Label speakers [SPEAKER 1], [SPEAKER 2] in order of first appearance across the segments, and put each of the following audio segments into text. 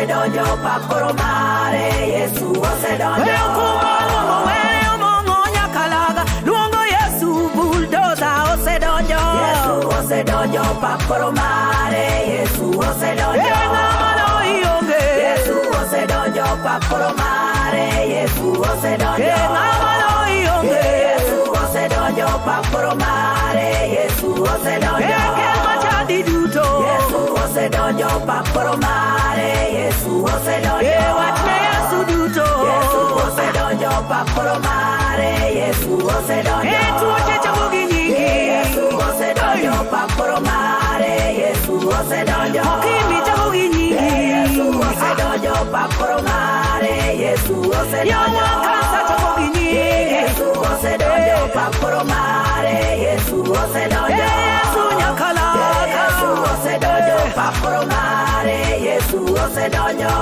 [SPEAKER 1] osedonjo pap koro mare, Yesu osedonjo. Kuma luongo were omong'o nyakalaga, luongo Yesu bulldozer osedonjo. Yesu osedonjo pap koro mare, Yesu osedonjo. Ng'ama noionge. Yesu osedonjo pap koro mare, Yesu osedonjo. Ng'ama noionge. Yesu osedonjo pap koro mare, Yesu osedonjo. Kel machandi duto. Yesu osedonjo pap koro mare, Yesu osedonjo. Wachne Yesu duto. Yesu osedonjo pap koro mare, Yesu osedonjo. Tuoche chango gi nyingi. Yesu osedonjo pap koro mare, Yesu osedonjo. Okimi chango gi nyingi. Yesu osedonjo pap koro mare, Yesu osedonjo. Yawa kansa chango gi nyingi. Yesu osedonjo pap koro mare, Yesu osedonjo. Yesu nyakalaga. Yesu osedonjo pap koro mare, Yesu osedonjo.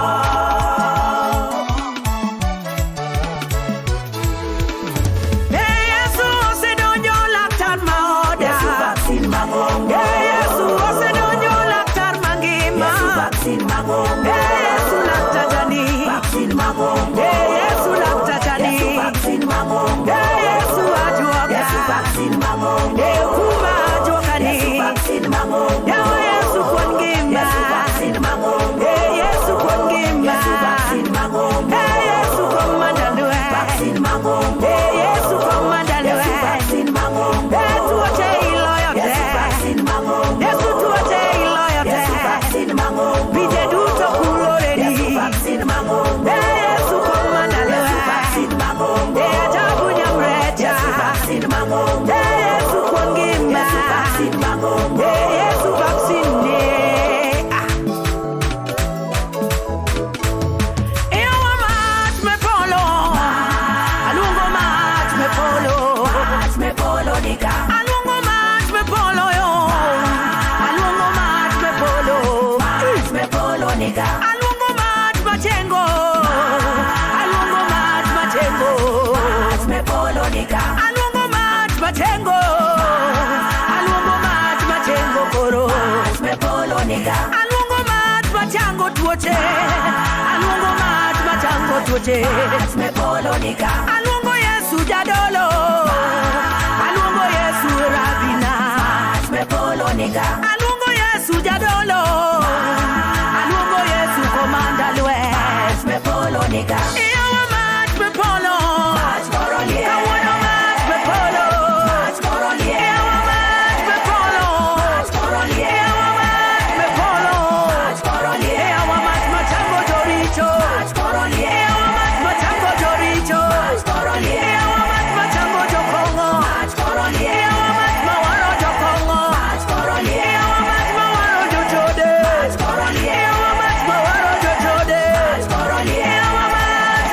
[SPEAKER 1] Yesu osedonjo laktar maoda. Yesu vaccine mang'ongo. Yesu osedonjo laktar mangima. Yesu vaccine mang'ongo. Yesu laktar jani. Vaccine mang'ongo. Yesu laktar jani. Yesu vaccine mang'ongo. Yesu ajuoga. Yesu vaccine mang'ongo. Kuma ajuoga ni. Yesu vaccine mang'ongo. Yawa Yesu kuon ngima. Yesu vaccine mang'ongo. Yesu kuon ngima. Yesu vaccine mang'ongo. Yesu komanda lwe. Vaccine mang'ongo. Yesu komanda lwe. Yesu vaccine mang'ongo. Tuoche iloyo te. Yesu vaccine mang'ongo. Yesu tuoche iloyo te. Yesu vaccine mang'ongo. Pinje duto kuloreni. Yesu vaccine mang'ongo. Yesu komanda lwe. Yesu vaccine mang'ongo. Ajabu nyamrecha. Yesu vaccine mang'ongo. Yesu kuon ngima. Yesu vaccine mang'ongo. Yesu vaccine ne. Ewa mach me polo. Aluongo mach me polo. Mach me polo nika. Aluongo mach me polo yo. Aluongo mach me polo. Mach me polo nika. Aluongo mach machengo. Aluongo mach machengo. Mach me polo nika. Aluongo mach machengo. Aluongo mach machengo koro. Mach me polo nika. Aluongo mach machango tuoche. Aluongo mach machango tuoche. Mach me polo nika. Aluongo Yesu jadolo. Aluongo Yesu rabina. Mach me polo nika. Aluongo Yesu jadolo. Aluongo Yesu komanda lwe. Mach me polo nika. Iyawa mach me polo. Mach koro liel. Kawuono mach me polo. Mach koro liel. Iyawa mach me polo. Mach koro liel. Iyawa mach me polo. Mach koro liel. Iyawa mach machango joricho. Mach koro liel. Iyawa mach machango joricho. Mach koro liel. Iyawa mach machango jokong'o. Mach koro liel. Iyawa mach mawaro jokong'o. Mach koro liel. Iyawa mach mawaro jochode. Mach koro liel. Iyawa mach mawaro jochode. Mach koro liel. Iyawa mach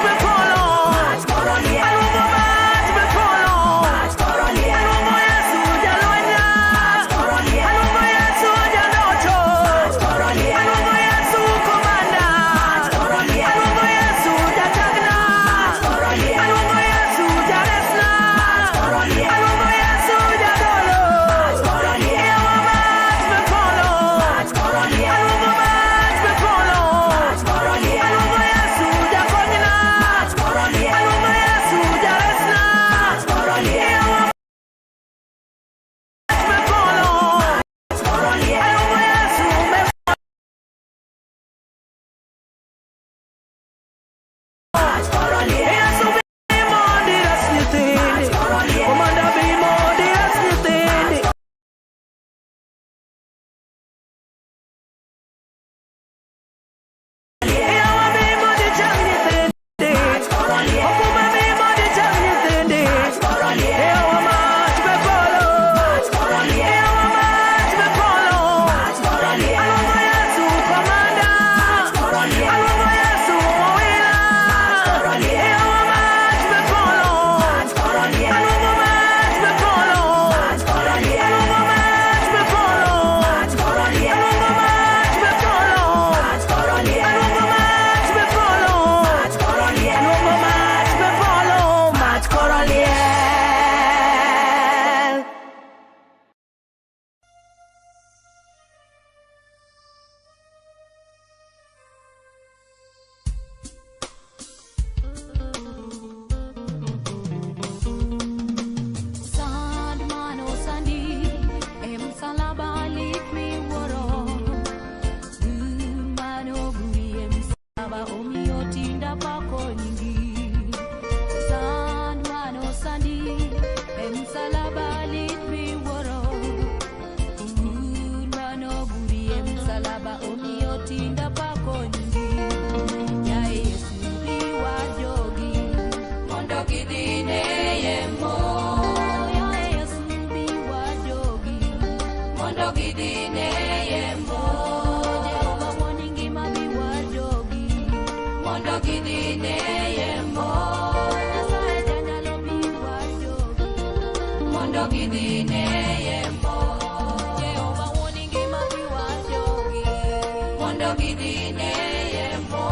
[SPEAKER 1] Mondo gidhi neye mo.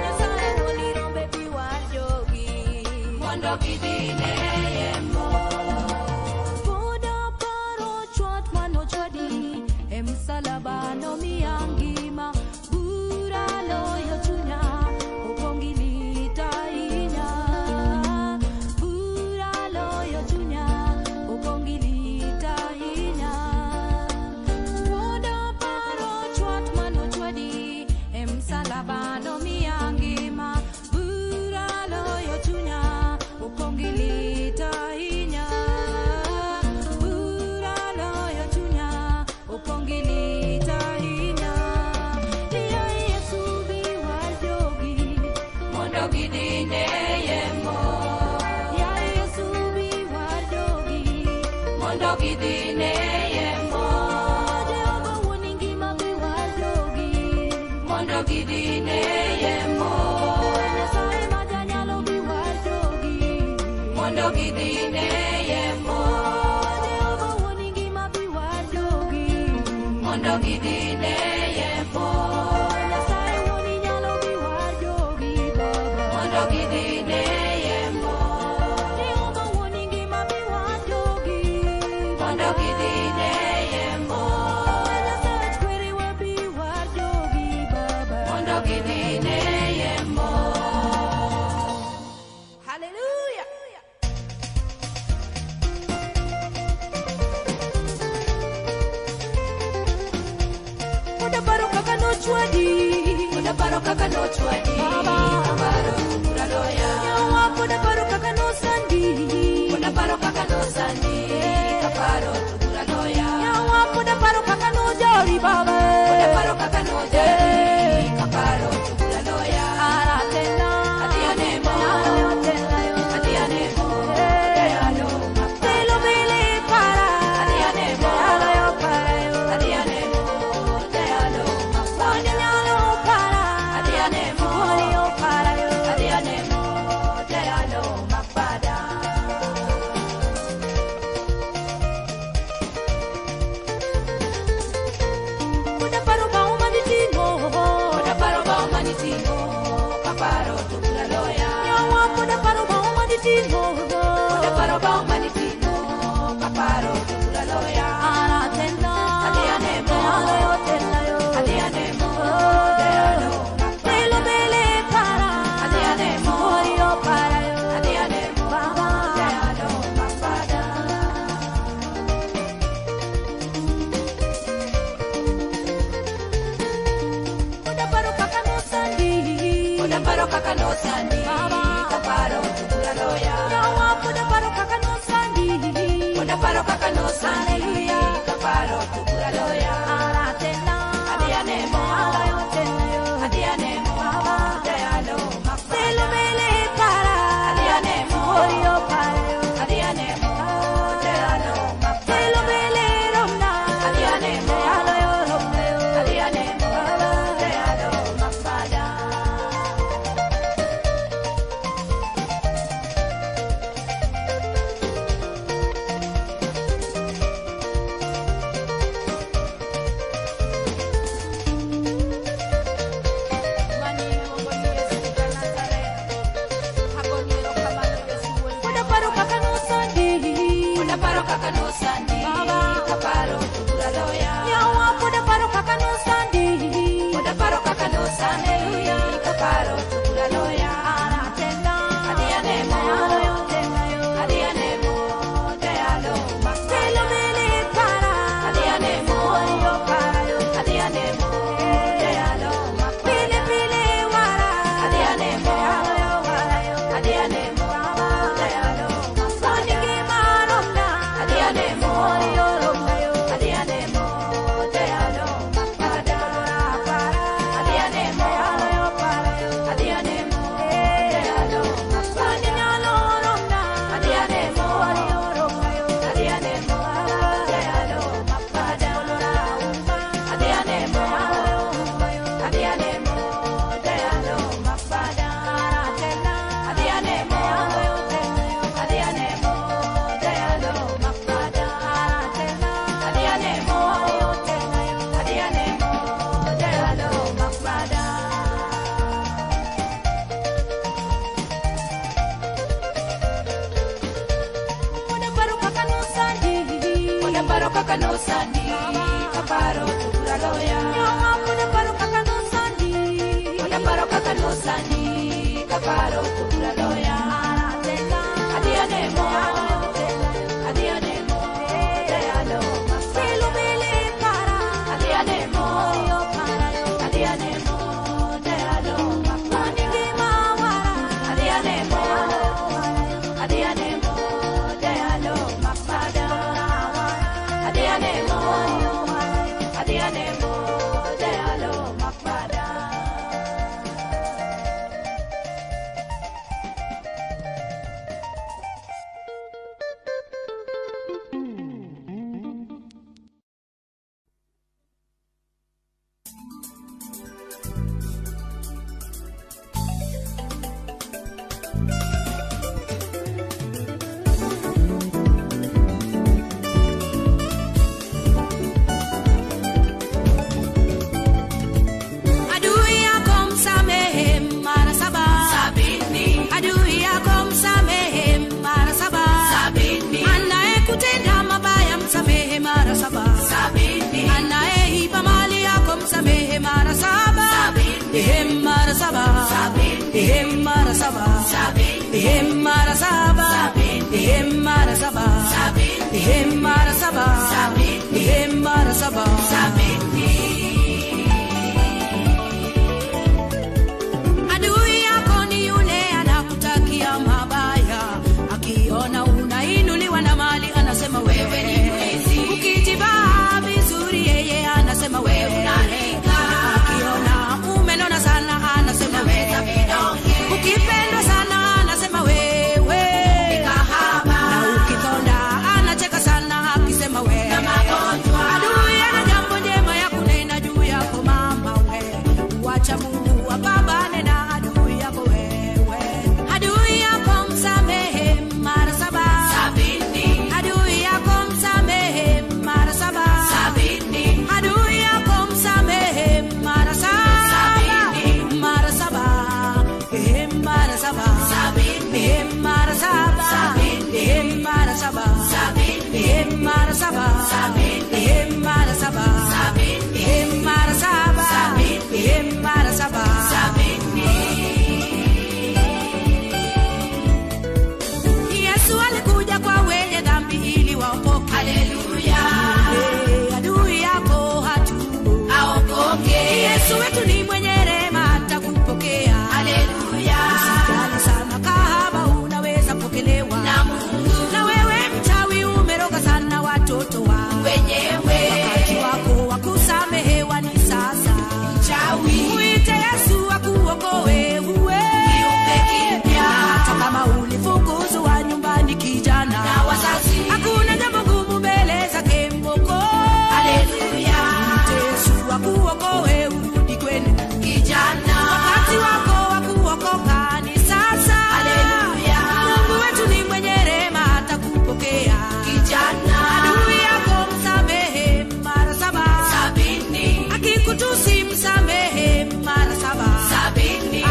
[SPEAKER 2] Nyasaye wuoni rombe biwar jogi.
[SPEAKER 1] Mondo gidhi neye mo.
[SPEAKER 2] Pod aparo chwat manochwadi e msalaba nomiya ngima. Bura loyo chunya opong' gi lit ahinya. Bura loyo chunya opong' gi lit ahinya. Pod aparo chwat manochwadi e msalaba nomiya ngima. Bura loyo chunya opong' gi lit ahinya. Bura loyo chunya opong' gi lit ahinya. Iya Yesu bi war jogi.
[SPEAKER 1] Mondo gidhi neye mo.
[SPEAKER 2] Ya Yesu bi war jogi.
[SPEAKER 1] Mondo gidhi neye mo.
[SPEAKER 2] Jehova wuon ngima bi war jogi.
[SPEAKER 1] Mondo gidhi neye mo.
[SPEAKER 2] Nyasaye ma janyalo bi war jogi.
[SPEAKER 1] Mondo gidhi neye mo.
[SPEAKER 2] Jehova wuon ngima bi war jogi.
[SPEAKER 1] Mondo gidhi neye mo.
[SPEAKER 2] Nyasaye wuon nyalo bi war jogi Baba.
[SPEAKER 1] Mondo gidhi neye mo.
[SPEAKER 2] Jehova wuon ngima bi war jogi.
[SPEAKER 1] Mondo gidhi neye mo.
[SPEAKER 2] Nyasaye kwerewa bi war jogi Baba.
[SPEAKER 1] Mondo gidhi neye mo.
[SPEAKER 2] Hallelujah. Pod aparo kaka nochwadi.
[SPEAKER 1] Pod aparo kaka nochwadi.
[SPEAKER 2] Baba.
[SPEAKER 1] Kaparo bura loya.
[SPEAKER 2] Yawa pod aparo kaka nosandi.
[SPEAKER 1] Pod aparo kaka nosandi. Kaparo bura loya.
[SPEAKER 2] Yawa pod aparo kaka nojori Baba.
[SPEAKER 1] Pod aparo kaka nojari. Kaparo bura loya.
[SPEAKER 2] Aratena.
[SPEAKER 1] Adhi anemo.
[SPEAKER 2] Aratena yo.
[SPEAKER 1] Adhi anemo. Jayalo mapada.
[SPEAKER 2] Pelo bele para.
[SPEAKER 1] Adhi anemo.
[SPEAKER 2] Jayalo yo para yo.
[SPEAKER 1] Adhi anemo. Jayalo mapada.
[SPEAKER 2] Wuon nyalo para.
[SPEAKER 1] Adhi anemo.
[SPEAKER 2] Wuon yo para yo.
[SPEAKER 1] Adhi anemo. Jayalo mapada.
[SPEAKER 2] Pod aparo bao maniting'o.
[SPEAKER 1] Pod aparo bao maniting'o. Kaparo to bura loya.
[SPEAKER 2] Yawa pod aparo bao maniting'o.
[SPEAKER 1] Pod aparo bao maniting'o. Kaparo to bura loya.
[SPEAKER 2] Aratena.
[SPEAKER 1] Adhi anemo.
[SPEAKER 2] Jayalo yo tena yo.
[SPEAKER 1] Adhi anemo. Jayalo mapada.
[SPEAKER 2] Pelo bele para.
[SPEAKER 1] Adhi anemo.
[SPEAKER 2] Wuon yo para yo.
[SPEAKER 1] Adhi anemo.
[SPEAKER 2] Baba.
[SPEAKER 1] Jayalo mapada.
[SPEAKER 2] Pod aparo kaka nosandi.
[SPEAKER 1] Pod aparo kaka nosandi.
[SPEAKER 2] Baba.
[SPEAKER 1] Kaparo to bura loya.
[SPEAKER 2] Yawa pod aparo kaka nosandi.
[SPEAKER 1] Pod aparo kaka nosandi.
[SPEAKER 2] Hallelujah.
[SPEAKER 1] Kaparo to bura loya.
[SPEAKER 2] Aratena.
[SPEAKER 1] Adhi anemo.
[SPEAKER 2] Jayalo yo tena yo.
[SPEAKER 1] Adhi anemo.
[SPEAKER 2] Baba.
[SPEAKER 1] Jayalo mapada.
[SPEAKER 2] Pelo bele para.
[SPEAKER 1] Adhi anemo.
[SPEAKER 2] Wuon yo para yo.
[SPEAKER 1] Adhi anemo. Jayalo mapada.
[SPEAKER 2] Pelo bele romna.
[SPEAKER 1] Adhi anemo.
[SPEAKER 2] Jayalo yo romna yo.
[SPEAKER 1] Adhi anemo. Jayalo mapada.
[SPEAKER 2] Pod aparo kaka nosandi.
[SPEAKER 1] Pod aparo kaka nosandi.
[SPEAKER 2] Baba.
[SPEAKER 1] Kaparo to bura loya.
[SPEAKER 2] Yawa pod aparo kaka nosandi.
[SPEAKER 1] Pod aparo kaka nosandi.
[SPEAKER 2] Hallelujah.
[SPEAKER 1] Kaparo to bura loya.
[SPEAKER 2] Aratena.
[SPEAKER 1] Adhi anemo.
[SPEAKER 2] Jayalo yo tena yo.
[SPEAKER 1] Adhi anemo. Jayalo mapada.
[SPEAKER 2] Pelo bele para.
[SPEAKER 1] Adhi anemo.
[SPEAKER 2] Wuon yo para yo.
[SPEAKER 1] Adhi anemo. Jayalo mapada.
[SPEAKER 2] Pile pile wara.
[SPEAKER 1] Adhi anemo.
[SPEAKER 2] Jayalo yo wara yo.
[SPEAKER 1] Adhi anemo. Jayalo
[SPEAKER 2] Wuon
[SPEAKER 1] mapada.
[SPEAKER 2] ngima romna.
[SPEAKER 1] Adhi anemo.
[SPEAKER 2] Wuon yo romna yo.
[SPEAKER 1] Adhi anemo. Jayalo mapada.
[SPEAKER 2] Para.
[SPEAKER 1] Adhi anemo.
[SPEAKER 2] kaka nosani kaparo to loya. Nyawa pod aparo kaka nosani, pod aparo kaka nosani kaparo to loya. Adhi anemo, adhi anemo jayalo
[SPEAKER 1] Pilo bele para.
[SPEAKER 2] Adhi anemo, adhi anemo jayalo
[SPEAKER 1] Wanigi mawara.
[SPEAKER 2] Adhi anemo, adhi anemo jayalo mapada. Adhi anemo, adhi anemo jayalo mapada.
[SPEAKER 1] Adui yako msamehe mara saba.
[SPEAKER 2] 70.
[SPEAKER 1] Adui yako msamehe mara saba.
[SPEAKER 2] 70.
[SPEAKER 1] Anayekutenda mabaya msamehe mara saba.
[SPEAKER 2] 70.
[SPEAKER 1] Anayeiba mali yako msamehe mara saba.
[SPEAKER 2] 70.
[SPEAKER 1] Ehe, mara saba.
[SPEAKER 2] 70.
[SPEAKER 1] Ehe, mara saba.
[SPEAKER 2] 70.
[SPEAKER 1] Ehe, mara saba.
[SPEAKER 2] 70.
[SPEAKER 1] Ehe, mara saba.
[SPEAKER 2] 70.
[SPEAKER 1] Ehe, mara saba.
[SPEAKER 2] 70.
[SPEAKER 1] Ehe, mara saba.
[SPEAKER 2] 70.
[SPEAKER 1] Adui yako ni yule anakutakia mabaya, akiona unainuliwa na mali anasema wewe
[SPEAKER 2] ni mwizi.
[SPEAKER 1] Ukijivaa vizuri yeye anasema wewe
[SPEAKER 2] unaringa.
[SPEAKER 1] Akiona umenona sana anasema
[SPEAKER 2] Unameza
[SPEAKER 1] wewe.
[SPEAKER 2] vidonge.
[SPEAKER 1] Ukipendwa sana anasema wewe
[SPEAKER 2] Ni kahaba.
[SPEAKER 1] Na ukikonda anacheka sana akisema wewe
[SPEAKER 2] Na magonjwa.
[SPEAKER 1] Adui ana jambo njema ya kunena juu yako mama we, wacha Mungu apambane na adui yako wewe. Adui yako msamehe mara saba.
[SPEAKER 2] 70.
[SPEAKER 1] Adui yako msamehe mara saba.
[SPEAKER 2] 70.
[SPEAKER 1] Adui yako msamehe mara saba.
[SPEAKER 2] 70.
[SPEAKER 1] Mara saba. Eh, mara saba.
[SPEAKER 2] 70.
[SPEAKER 1] Eh, mara saba.
[SPEAKER 2] 70.
[SPEAKER 1] Eh, mara saba.
[SPEAKER 2] 70.
[SPEAKER 1] Eh, mara saba.
[SPEAKER 2] 70.
[SPEAKER 1] Eh, mara saba.
[SPEAKER 2] 70.
[SPEAKER 1] Eh, mara saba.
[SPEAKER 2] 70.
[SPEAKER 1] Eh, mara saba.
[SPEAKER 2] 70.
[SPEAKER 1] Yesu alikuja kwa wenye dhambi ili waokoke.
[SPEAKER 2] Haleluya.
[SPEAKER 1] Eh, adui yako hatubu.
[SPEAKER 2] Aokoke.
[SPEAKER 1] Yesu wetu ni mwenye rehema atakupokea.
[SPEAKER 2] Haleluya.
[SPEAKER 1] Usijali sana kahaba, unaweza pokelewa
[SPEAKER 2] Na Mungu
[SPEAKER 1] na wewe mchawi umeroga sana watoto wa
[SPEAKER 2] wenyewe.
[SPEAKER 1] Wakati wako wa kusamehewa ni sasa.
[SPEAKER 2] Mchawi.
[SPEAKER 1] Mwite Yesu akuokoe uwe
[SPEAKER 2] Kiumbe kipya.
[SPEAKER 1] Hata kama ulifukuzwa nyumbani kijana
[SPEAKER 2] Na wazazi.
[SPEAKER 1] hakuna jambo gumu mbele zake Mwokozi.
[SPEAKER 2] Haleluya.
[SPEAKER 1] Mwite Yesu akuokoe urudi kwenu.
[SPEAKER 2] Kijana.
[SPEAKER 1] Wakati wako wa kuokoka ni sasa.
[SPEAKER 2] Haleluya.
[SPEAKER 1] Mungu wetu ni mwenye rehema atakupokea.
[SPEAKER 2] Kijana.
[SPEAKER 1] Adui yako msamehe mara saba.
[SPEAKER 2] 70.
[SPEAKER 1] Akikutusi msamehe mara saba.
[SPEAKER 2] 70.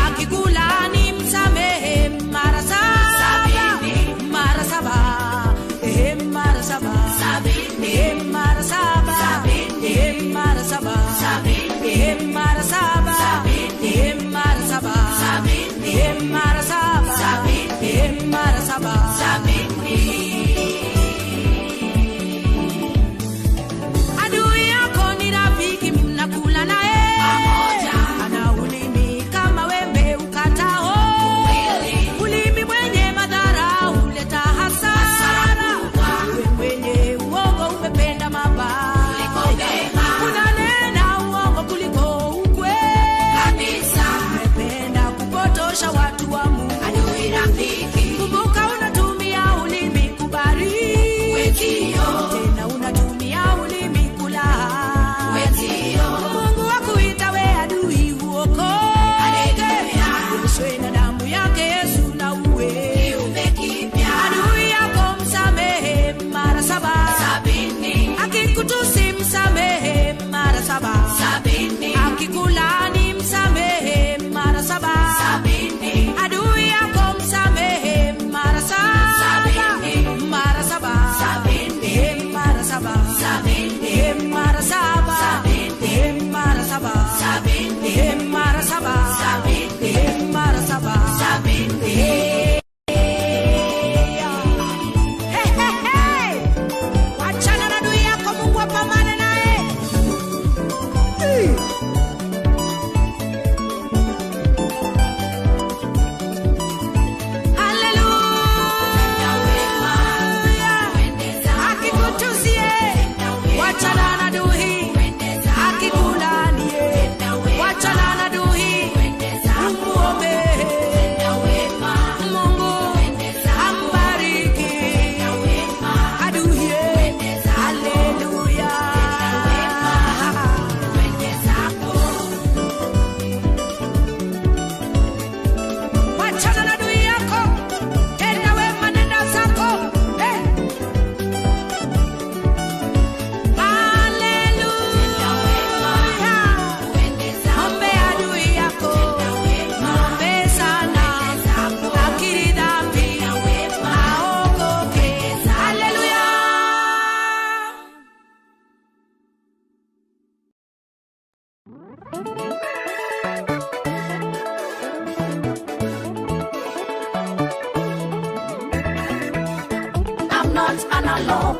[SPEAKER 1] analog,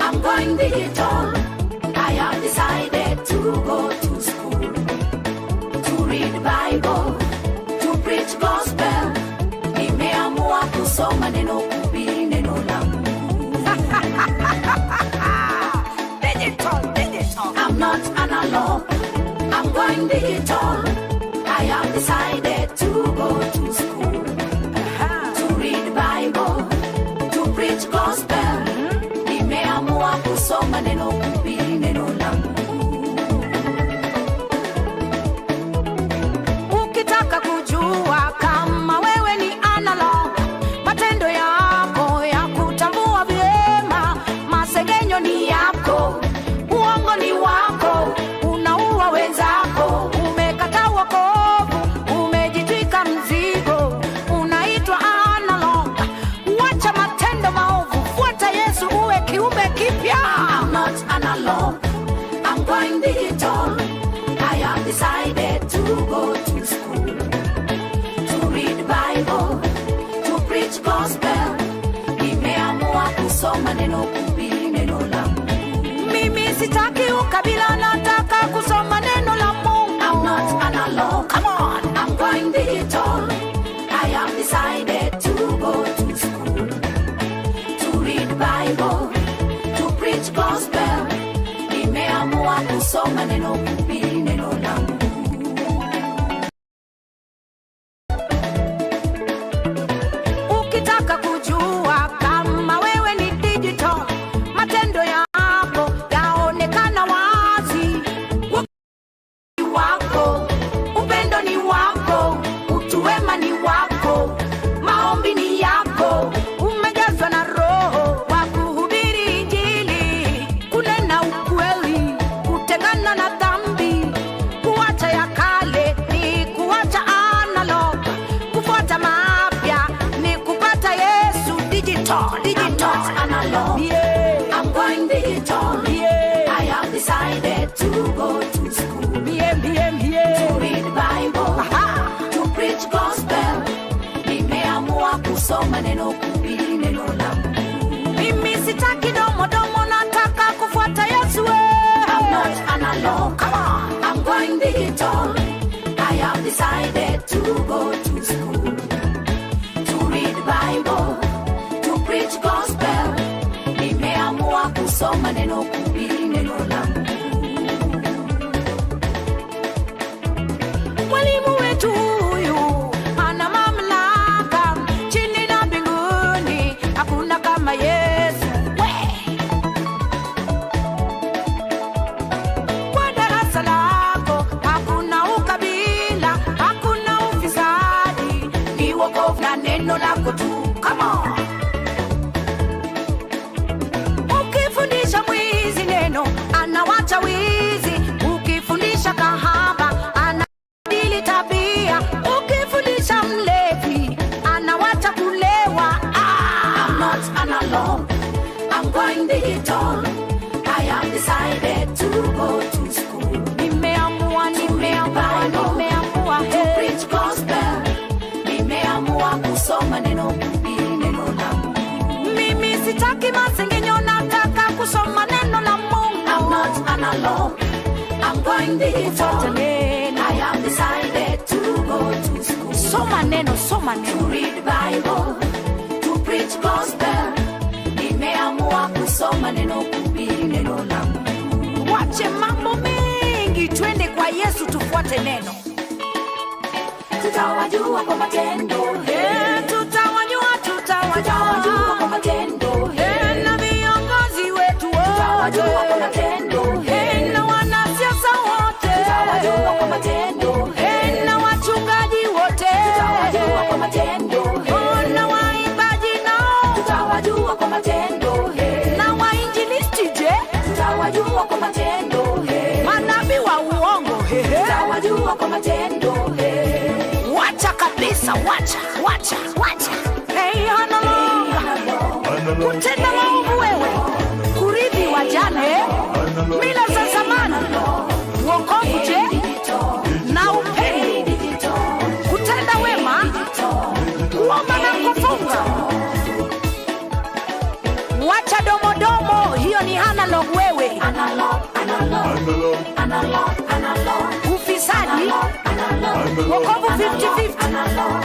[SPEAKER 1] I'm going digital. I have decided to go to school, to read Bible, to preach gospel. Nimeamua kusoma neno, kuhubiri neno la Mungu.
[SPEAKER 3] Digital, digital.
[SPEAKER 1] I'm not analog, I'm going digital. I have decided to go to school, to read Bible, to preach gospel. Nimeamua kusoma neno, kuhubiri neno la Mungu.
[SPEAKER 3] Ukitaka kujua kama wewe ni analog, matendo yako ya kutambua vyema. Masengenyo ni yako, uongo ni wako, unaua wenzako, umekataa wokovu, umejitwika mzigo, unaitwa analog. Wacha matendo maovu, fuata Yesu uwe kiumbe kipya.
[SPEAKER 1] I'm not analog, I'm going digital. I have decided to go to school, to read Bible, to preach gospel. Nimeamua kusoma neno, kuhubiri neno la Mungu.
[SPEAKER 3] Mimi sitaki ukabila, nataka kusoma neno la Mungu.
[SPEAKER 1] I'm not analog,
[SPEAKER 3] Come on.
[SPEAKER 1] I'm going digital. I have decided to go to school, to read Bible, to preach gospel. Nimeamua kusoma neno, kuhubiri neno la Mungu.
[SPEAKER 3] Ukitaka kujua kama wewe ni digital, matendo yako yaonekana wazi. Ni wako, upendo ni wako, utu wema ni wako, maombi ni yako, umejazwa na Roho wa kuhubiri Injili, kunena ukweli, kutengana na dhambi, kuacha ya kale ni kuacha analog, kufuata mapya ni kupata Yesu digital,
[SPEAKER 1] I'm
[SPEAKER 3] digital.
[SPEAKER 1] not analog, I'm going digital. I have decided to go to school,
[SPEAKER 3] Yeah.
[SPEAKER 1] to read Bible, to preach gospel. Nimeamua kusoma neno, kuhubiri neno la Mungu.
[SPEAKER 3] Mimi sitaki domo domo, nataka kufuata Yesu.
[SPEAKER 1] I'm not analog,
[SPEAKER 3] Come on.
[SPEAKER 1] I'm going digital. I have decided to go to school, to read Bible, to preach gospel. Nimeamua kusoma neno, kuhubiri neno la Mungu.
[SPEAKER 3] Mwalimu wetu huyu ana mamlaka chini na mbinguni, hakuna kama Yesu. We! Kwa darasa lako hakuna ukabila, hakuna ufisadi, ni wokovu na neno lako tu. Come on. Ukifundisha mwizi neno anawacha wizi, ukifundisha kahaba anabadili tabia, ukifundisha mlevi anawacha kulewa. Ah!
[SPEAKER 1] I'm not analog, I'm going digital. I have decided to go to school,
[SPEAKER 3] Nimeamua, nimeamua, nimeamua,
[SPEAKER 1] to
[SPEAKER 3] hey.
[SPEAKER 1] Preach gospel. Nimeamua kusoma neno, kuhubiri neno la Mungu.
[SPEAKER 3] Mimi sitaki masengenyo, nataka kusoma neno la Mungu.
[SPEAKER 1] I'm not analog, I'm going digital.
[SPEAKER 3] Neno.
[SPEAKER 1] I have decided to go to school,
[SPEAKER 3] Soma neno, soma neno.
[SPEAKER 1] To read Bible, to preach gospel. Nimeamua kusoma neno, kuhubiri neno la Mungu.
[SPEAKER 3] Wache mambo mengi, twende kwa Yesu tufuate neno.
[SPEAKER 1] Tutawajua kwa matendo,
[SPEAKER 3] Eh, tutawajua,
[SPEAKER 1] tutawajua
[SPEAKER 3] tutawajua.
[SPEAKER 1] Kwa matendo,
[SPEAKER 3] Eh, na viongozi wetu
[SPEAKER 1] tutawajua kwa
[SPEAKER 3] wote.
[SPEAKER 1] Matendo,
[SPEAKER 3] Eh, na wanasiasa wote.
[SPEAKER 1] Tutawajua kwa matendo,
[SPEAKER 3] Eh, na wachungaji wote.
[SPEAKER 1] Tutawajua kwa matendo,
[SPEAKER 3] Oh, na waimbaji nao.
[SPEAKER 1] Tutawajua kwa matendo,
[SPEAKER 3] Na wainjilisti je?
[SPEAKER 1] Tutawajua kwa matendo,
[SPEAKER 3] Manabii wa uongo hehe.
[SPEAKER 1] Tutawajua kwa matendo.
[SPEAKER 3] Wacha kabisa, wacha, wacha, wacha. Hey, analog. Kutenda maovu wewe, kurithi wajane, mila za zamani, wokovu je, na upendo, kutenda wema, kuomba na kufunga. Wacha domo. Hiyo ni analog wewe.
[SPEAKER 2] Analog, analog, analog, analog.
[SPEAKER 3] Ufisadi,
[SPEAKER 2] Analog,
[SPEAKER 3] wokovu 50-50,
[SPEAKER 2] analog,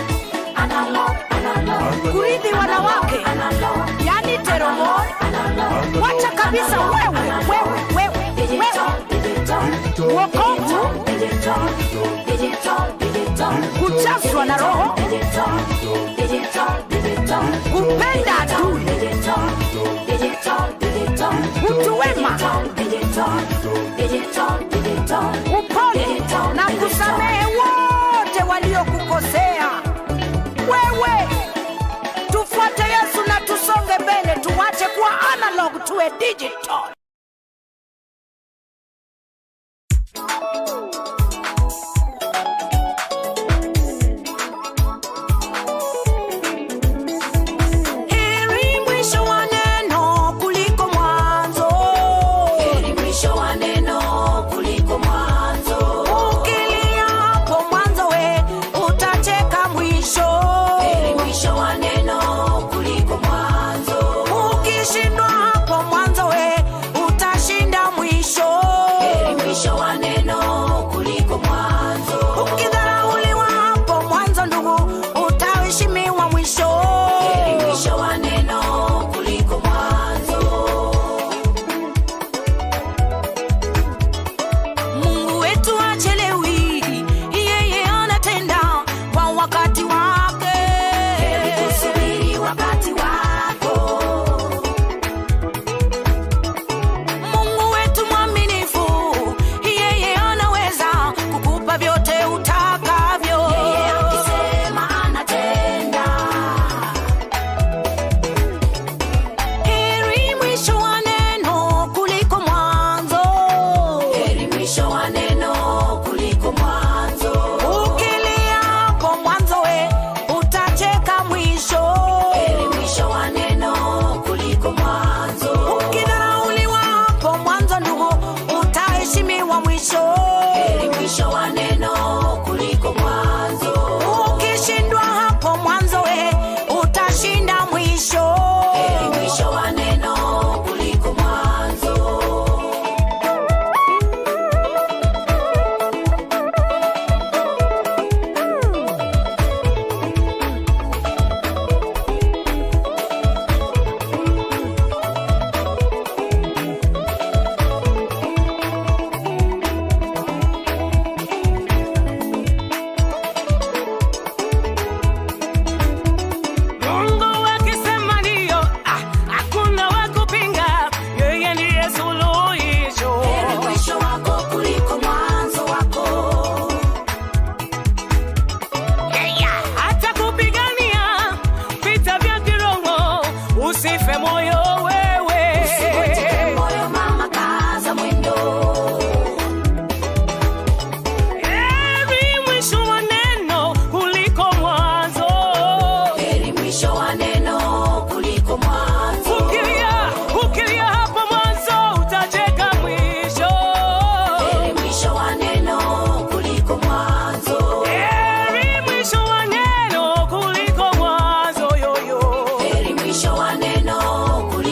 [SPEAKER 2] analog, analog.
[SPEAKER 3] Kurithi wanawake,
[SPEAKER 2] Analog,
[SPEAKER 3] yani teromor.
[SPEAKER 2] Analog.
[SPEAKER 3] Wacha kabisa wewe, wewe, wewe,
[SPEAKER 2] Digital,
[SPEAKER 3] wewe.
[SPEAKER 2] Digital.
[SPEAKER 3] Wokovu,
[SPEAKER 2] Digital, digital, digital.
[SPEAKER 3] Kujazwa na Roho,
[SPEAKER 2] Digital, digital, digital.
[SPEAKER 3] Kupenda adui,
[SPEAKER 2] Digital, digital, digital.
[SPEAKER 3] Utu wema,
[SPEAKER 2] Digital, digital, digital.
[SPEAKER 3] Upole na kusamehe wote waliokukosea. Wewe, tufuate Yesu na tusonge mbele, tuwache kuwa analog, tuwe digital.
[SPEAKER 1] Heri mwisho wa neno kuliko mwanzo.
[SPEAKER 2] Heri mwisho wa neno kuliko mwanzo.
[SPEAKER 1] Ukilia hapo mwanzo we utacheka mwisho.
[SPEAKER 2] Heri mwisho wa neno kuliko mwanzo.
[SPEAKER 1] Ukishindwa hapo mwanzo we utashinda mwisho.
[SPEAKER 2] Heri mwisho wa neno kuliko mwanzo.
[SPEAKER 1] Ukidharauliwa hapo mwanzo, ndugu, utaheshimiwa mwisho.
[SPEAKER 2] Heri mwisho wa neno kuliko mwanzo.
[SPEAKER 1] Mungu wetu hachelewi, yeye anatenda kwa wakati wake.
[SPEAKER 2] Heri kusubiri wakati wako.
[SPEAKER 1] Mungu wetu mwaminifu, yeye anaweza kukupa vyote utakavyo.
[SPEAKER 2] Yeye akisema anatenda.
[SPEAKER 1] Heri mwisho wa neno kuliko mwanzo.
[SPEAKER 2] Heri mwisho wa neno kuliko mwanzo.
[SPEAKER 1] Ukilia hapo mwanzo we utacheka mwisho.
[SPEAKER 2] Heri mwisho wa neno kuliko mwanzo.
[SPEAKER 1] Ukidharauliwa hapo mwanzo, ndugu, utaheshimiwa mwisho.
[SPEAKER 2] Heri mwisho wa neno kuliko mwanzo.
[SPEAKER 1] Ukishindwa hapo mwanzo we utashinda mwisho.
[SPEAKER 2] Heri mwisho wa neno kuliko mwanzo.
[SPEAKER 4] Mungu akisema ndiyo, ah, hakuna wa kupinga. Yeye ndiye suluhisho.
[SPEAKER 2] Heri mwisho wako kuliko mwanzo wako.
[SPEAKER 4] Hata kupigania vita vya kiroho, usife moyo wewe.
[SPEAKER 2] Usivunjike moyo mama, kaza mwendo.
[SPEAKER 4] Heri mwisho wa neno kuliko mwanzo.
[SPEAKER 2] Heri mwisho wa neno kuliko mwanzo.
[SPEAKER 4] Ukilia, ukilia hapo mwanzo, utacheka mwisho.
[SPEAKER 2] Heri mwisho wa neno kuliko mwanzo.
[SPEAKER 4] Heri mwisho wa neno kuliko mwanzo yoyo.
[SPEAKER 2] Heri mwisho wa neno kuliko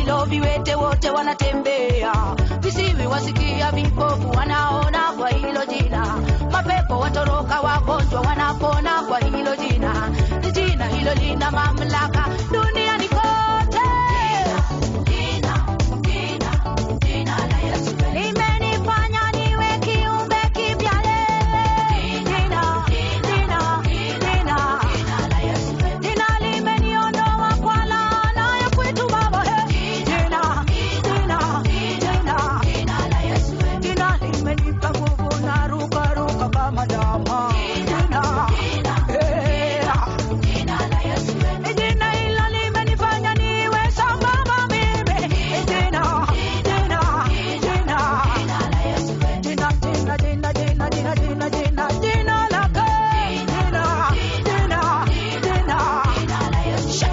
[SPEAKER 3] hilo viwete wote wanatembea, visiwi wasikia, vipofu wanaona kwa hilo jina, mapepo watoroka, wagonjwa wanapona kwa hilo jina. Jina hilo lina mamlaka duniani kote. Jina, jina, jina la Yesu limenifanya niwe kiumbe kipya leo. Jina, jina, jina, jina limeniondoa kwa laana ya kwetu baba. Jina, jina, jina, jina limenipa nguvu na ruka ruka kama ndama. Jina, eh, jina hilo limenifanya niwe sambamba mimi. Jina, jina, jina, jina, jina, jina, jina, jina, jina, jina, jina lake. Jina, jina, jina. Sha.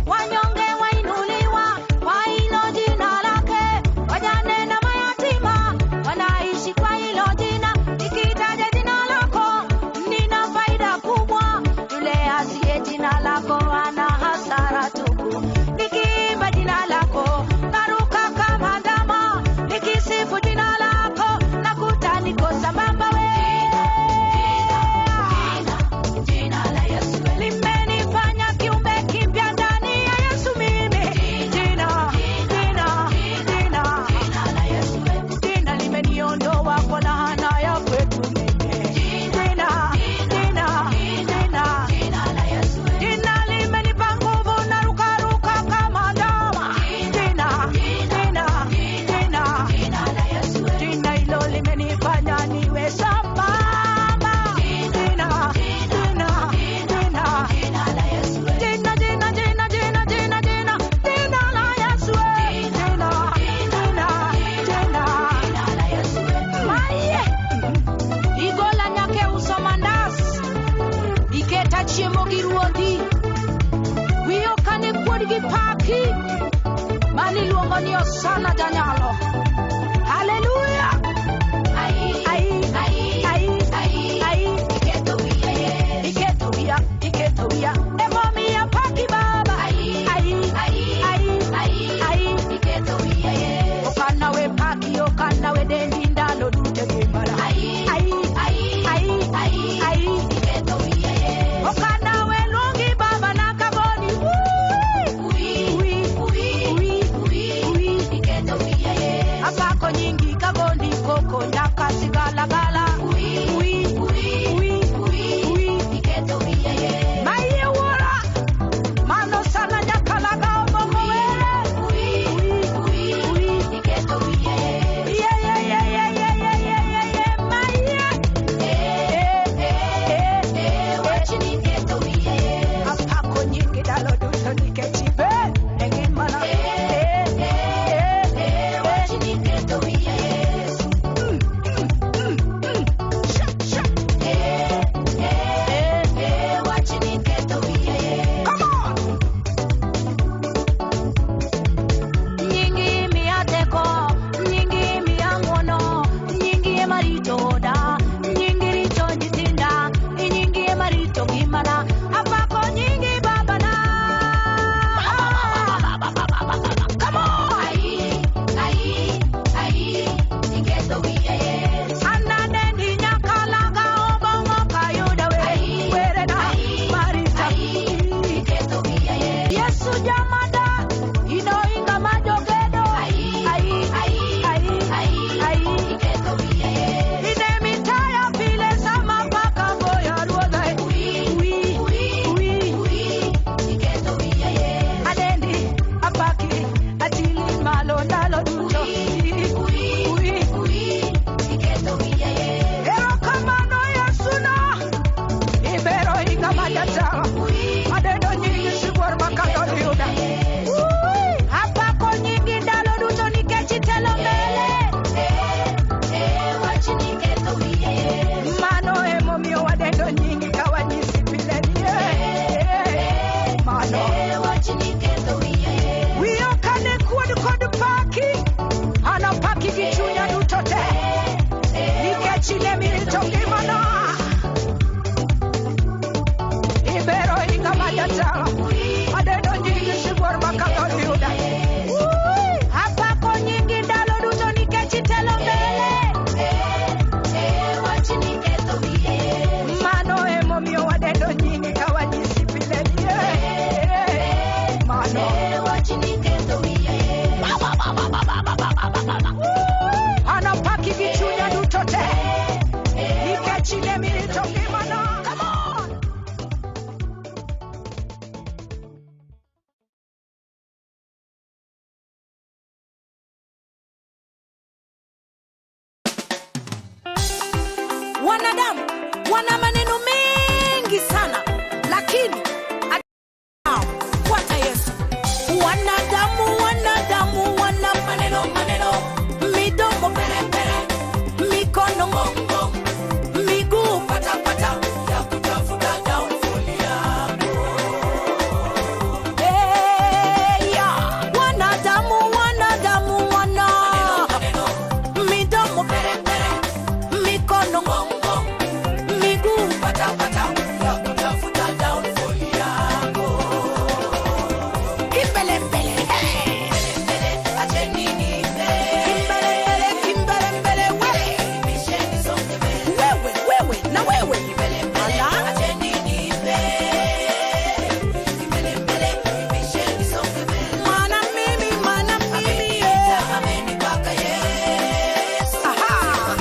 [SPEAKER 3] Wanyonge wainuliwa kwa hilo jina lake, wajane na mayatima wanaishi kwa hilo jina. Nikitaja jina lako nina faida kubwa, yule asiye jina lako ana hasara tupu. Nikiimba jina lako naruka kama ndama, nikisifu jina lako nakuta niko sambamba we limenifanya kiumbe kipya ndani ya Yesu mimi. Jina, jina, jina, jina limeniondoa kwa laana ya kwetu mimi. Jina, jina, jina, jina limenipa nguvu na rukaruka kama ndama. Jina, jina, jina, jina hilo limenifanya niwe sambamba. Jina, jina, jina, jina, jina, jina, jina, jina, jina, jina la Yesu. Jina, jina, jina. Maye. Igola nyake uso mandas. Iketa chiemo gi ruodhi. Wiyo kane kuod gi paki. Mani luongo ni Osana janyalo. Haleluya. Ai, ai, ai, ai. Iketo wiya, iketo wiya. Emomiyo paki baba. Ai, ai, ai. Okana we paki, okana we dendi ndalo duto gi mbala. Ai, ai, ai. Okana we luongi baba nakagoni. Ui, ui, ui, ui.
[SPEAKER 1] Wanadamu wana maneno mengi sana, lakini fuata Yesu. Wanadamu, wanadamu wana maneno maneno, midomo pere pere, mikono ngongo, miguu pata pata ya kutafuta downfall yako. Hey, ya. Wanadamu, wanadamu wana midomo pere pere, mikono ngongo, miguu pata pata ya kutafuta downfall yako. Kimbelembele, hey. Kimbelembele, kimbelembele, we. Wewe, wewe, na wewe. Ala. Mana mimi, mana mimi, yeah. Aha.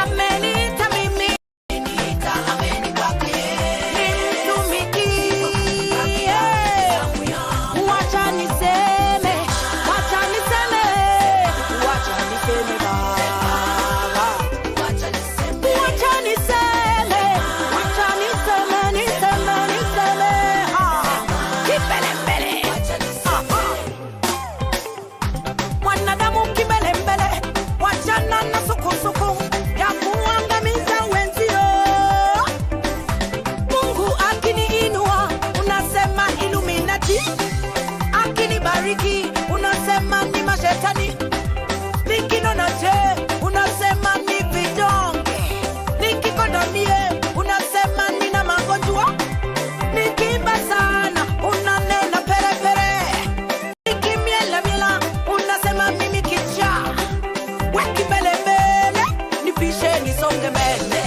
[SPEAKER 1] Ameniita mimi nimtumikie. Wacha niseme, wacha niseme, wacha niseme Baba. Wacha niseme, wacha niseme, niseme, niseme, ah. Kimbelembele. Aha. Mwanadamu kimbelembele, wachana na sukusuku ya kuangamiza wenzio. Mungu akiniinua unasema Illuminati, akinibariki unasema ni mashetani, nikinona je unasema ni vidonge, nikikondomie unasema nina magonjwa, nikiimba sana unanena perepere, nikimielamila unasema mimi kichaa. Wekimbelembele, nipishe nisonge mbele.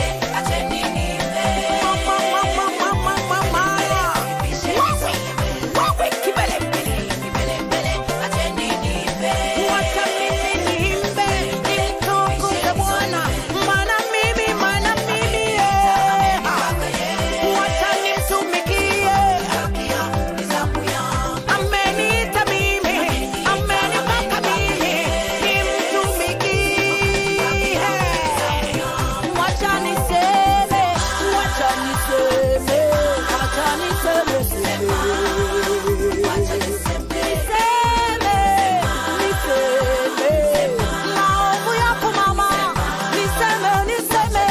[SPEAKER 1] Mama, mama, mama, mama. Wewe, wewe kimbelembele. Wacha mimi niimbe, nimtukuze Bwana. Maana mimi, eh. Wacha nimtumikie. Ameniita mimi, amenipaka mimi, nimtumikie. Wacha niseme, wacha niseme, wacha niseme, seme. Niseme, niseme. Maovu yako mama, niseme, niseme.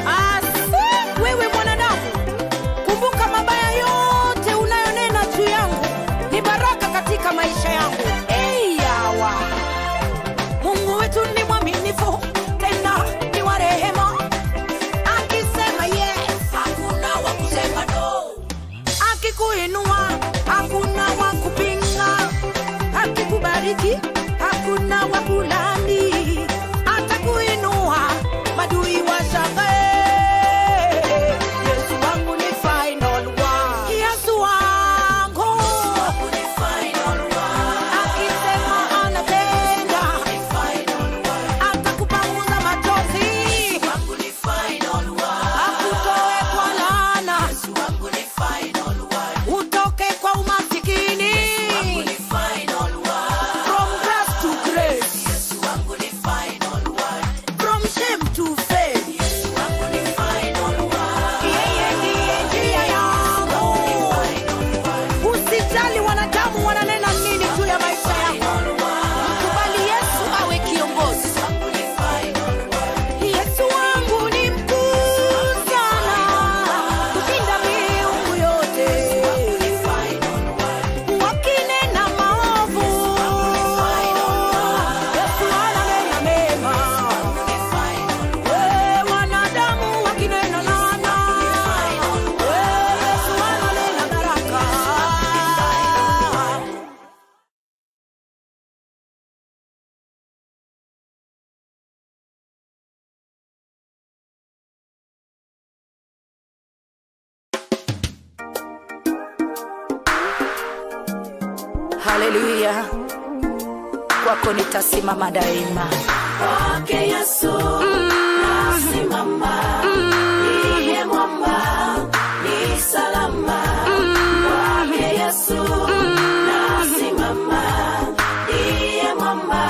[SPEAKER 1] Asi, wewe mwanadamu, kumbuka mabaya yote unayonena juu yangu ni baraka katika maisha yangu. Eyawa, Mungu wetu ni mwaminifu tena ni wa rehema. Akisema yes, hakuna wa kusema no. Akikuinua, hakuna wa kupinga. Akikubariki, hakuna wa kulani. Atakuinua, madui washangae. Yesu wangu ni final one. Yesu wangu akisema anatenda, atakupanguza machozi, akutoe kwa laana, utoke kwa umasikini. From grass to grace, from shame to fame. Yeye ndiye njia yangu. Usijali wanadamu wananena nini juu ya maisha yako. Mkubali Yesu awe kiongozi. Yesu wangu ni mkuu sana kushinda miungu yote. Wakinena maovu, Yesu ananena mema. We, wanadamu wakinena laana, we, Yesu ananena baraka.
[SPEAKER 5] Haleluya, kwako nitasimama daima.
[SPEAKER 6] Kwake Yesu nasimama, ndiye mwamba, ni salama. Kwake Yesu nasimama, ndiye mwamba,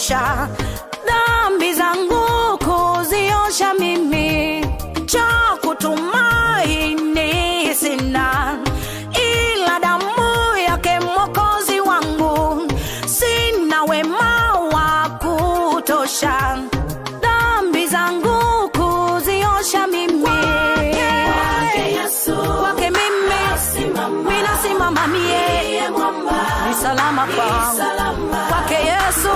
[SPEAKER 1] kutosha dhambi zangu kuziosha mimi, cha kutumaini sina ila damu yake Mwokozi wangu. Sina wema wa kutosha dhambi zangu kuziosha mimi, kwake mimi minasimama mie, ni salama kwangu kwake Yesu,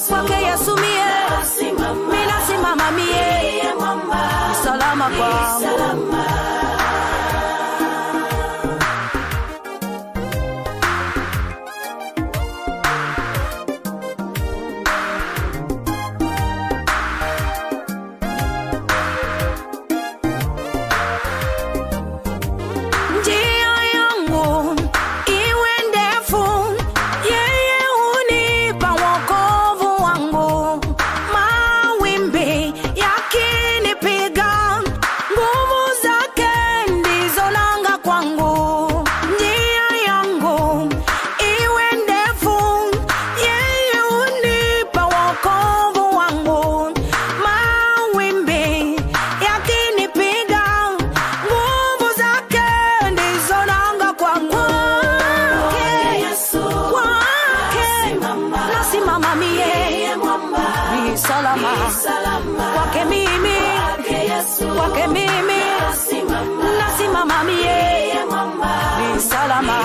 [SPEAKER 1] kwake Yesu mie minasimama mie, ni salama kwangu. Njia yangu iwe ndefu, yeye hunipa wokovu wangu. Mawimbi yakinipiga, nguvu zake ndizo nanga kwangu. Njia yangu iwe ndefu, yeye hunipa wokovu wangu. Mawimbi yakinipiga, nguvu zake ndizo nanga kwangu. Kwake nasimama mie, ni salama kwake mimi, kwake mimi nasimama mie, ni salama.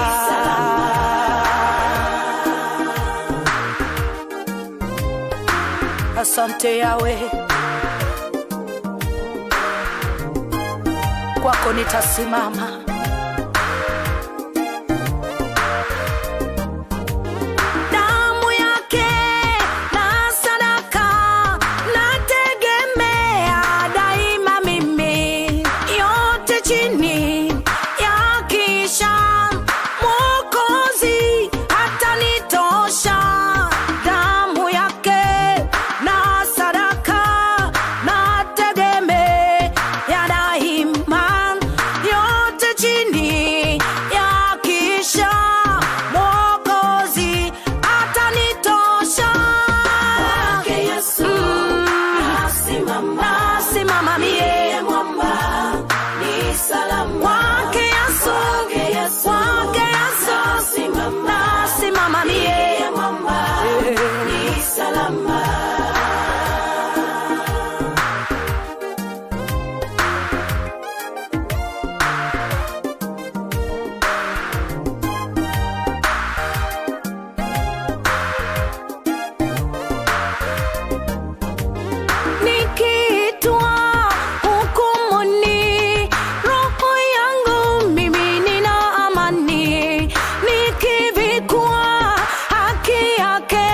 [SPEAKER 1] Asante Yawe, kwako nitasimama. Damu yake na sadaka nategemea daima mimi, yote chini ya kisha Mwokozi hatanitosha. Damu yake na sadaka nategemea daima, yote chini ya kisha Mwokozi atanitosha. Nasimama mie kwake Yesu, kwake Yesu nasimama mie. Nikiitwa hukumuni, roho yangu mimi nina amani. Nikivikwa haki yake,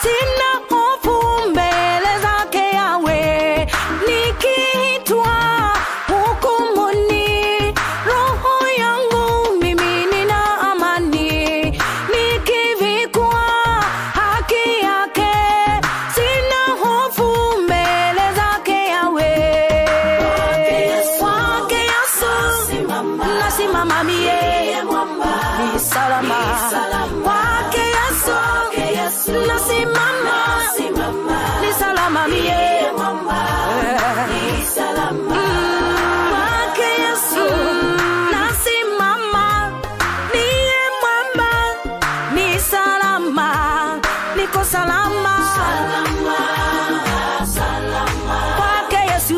[SPEAKER 1] sina hofu mbele zake Yawe. Nikiitwa hukumuni, roho yangu mimi nina amani. Nikivikwa haki yake, sina hofu mbele zake Yawe. Kwake Yesu nasimama mie, ni salama kwake Yesu nasimama, ni salama mie. Kwake Yesu nasimama, niye mwamba, ni salama, niko salama kwake Yesu,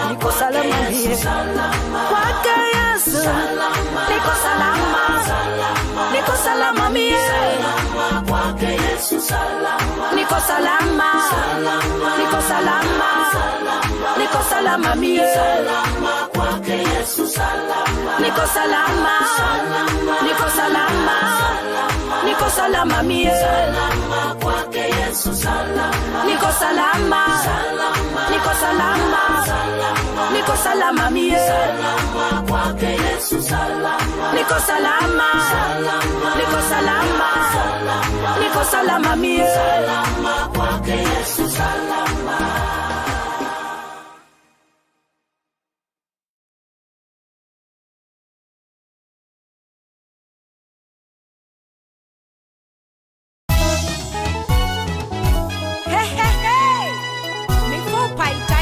[SPEAKER 1] niko salama mie. Kwake Yesu niko salama, niko salama mie, niko salama, niko salama, niko salama mie, niko salama, niko salama, niko salama mie, niko salama, niko salama, niko salama mie, niko salama, niko salama, niko salama mie.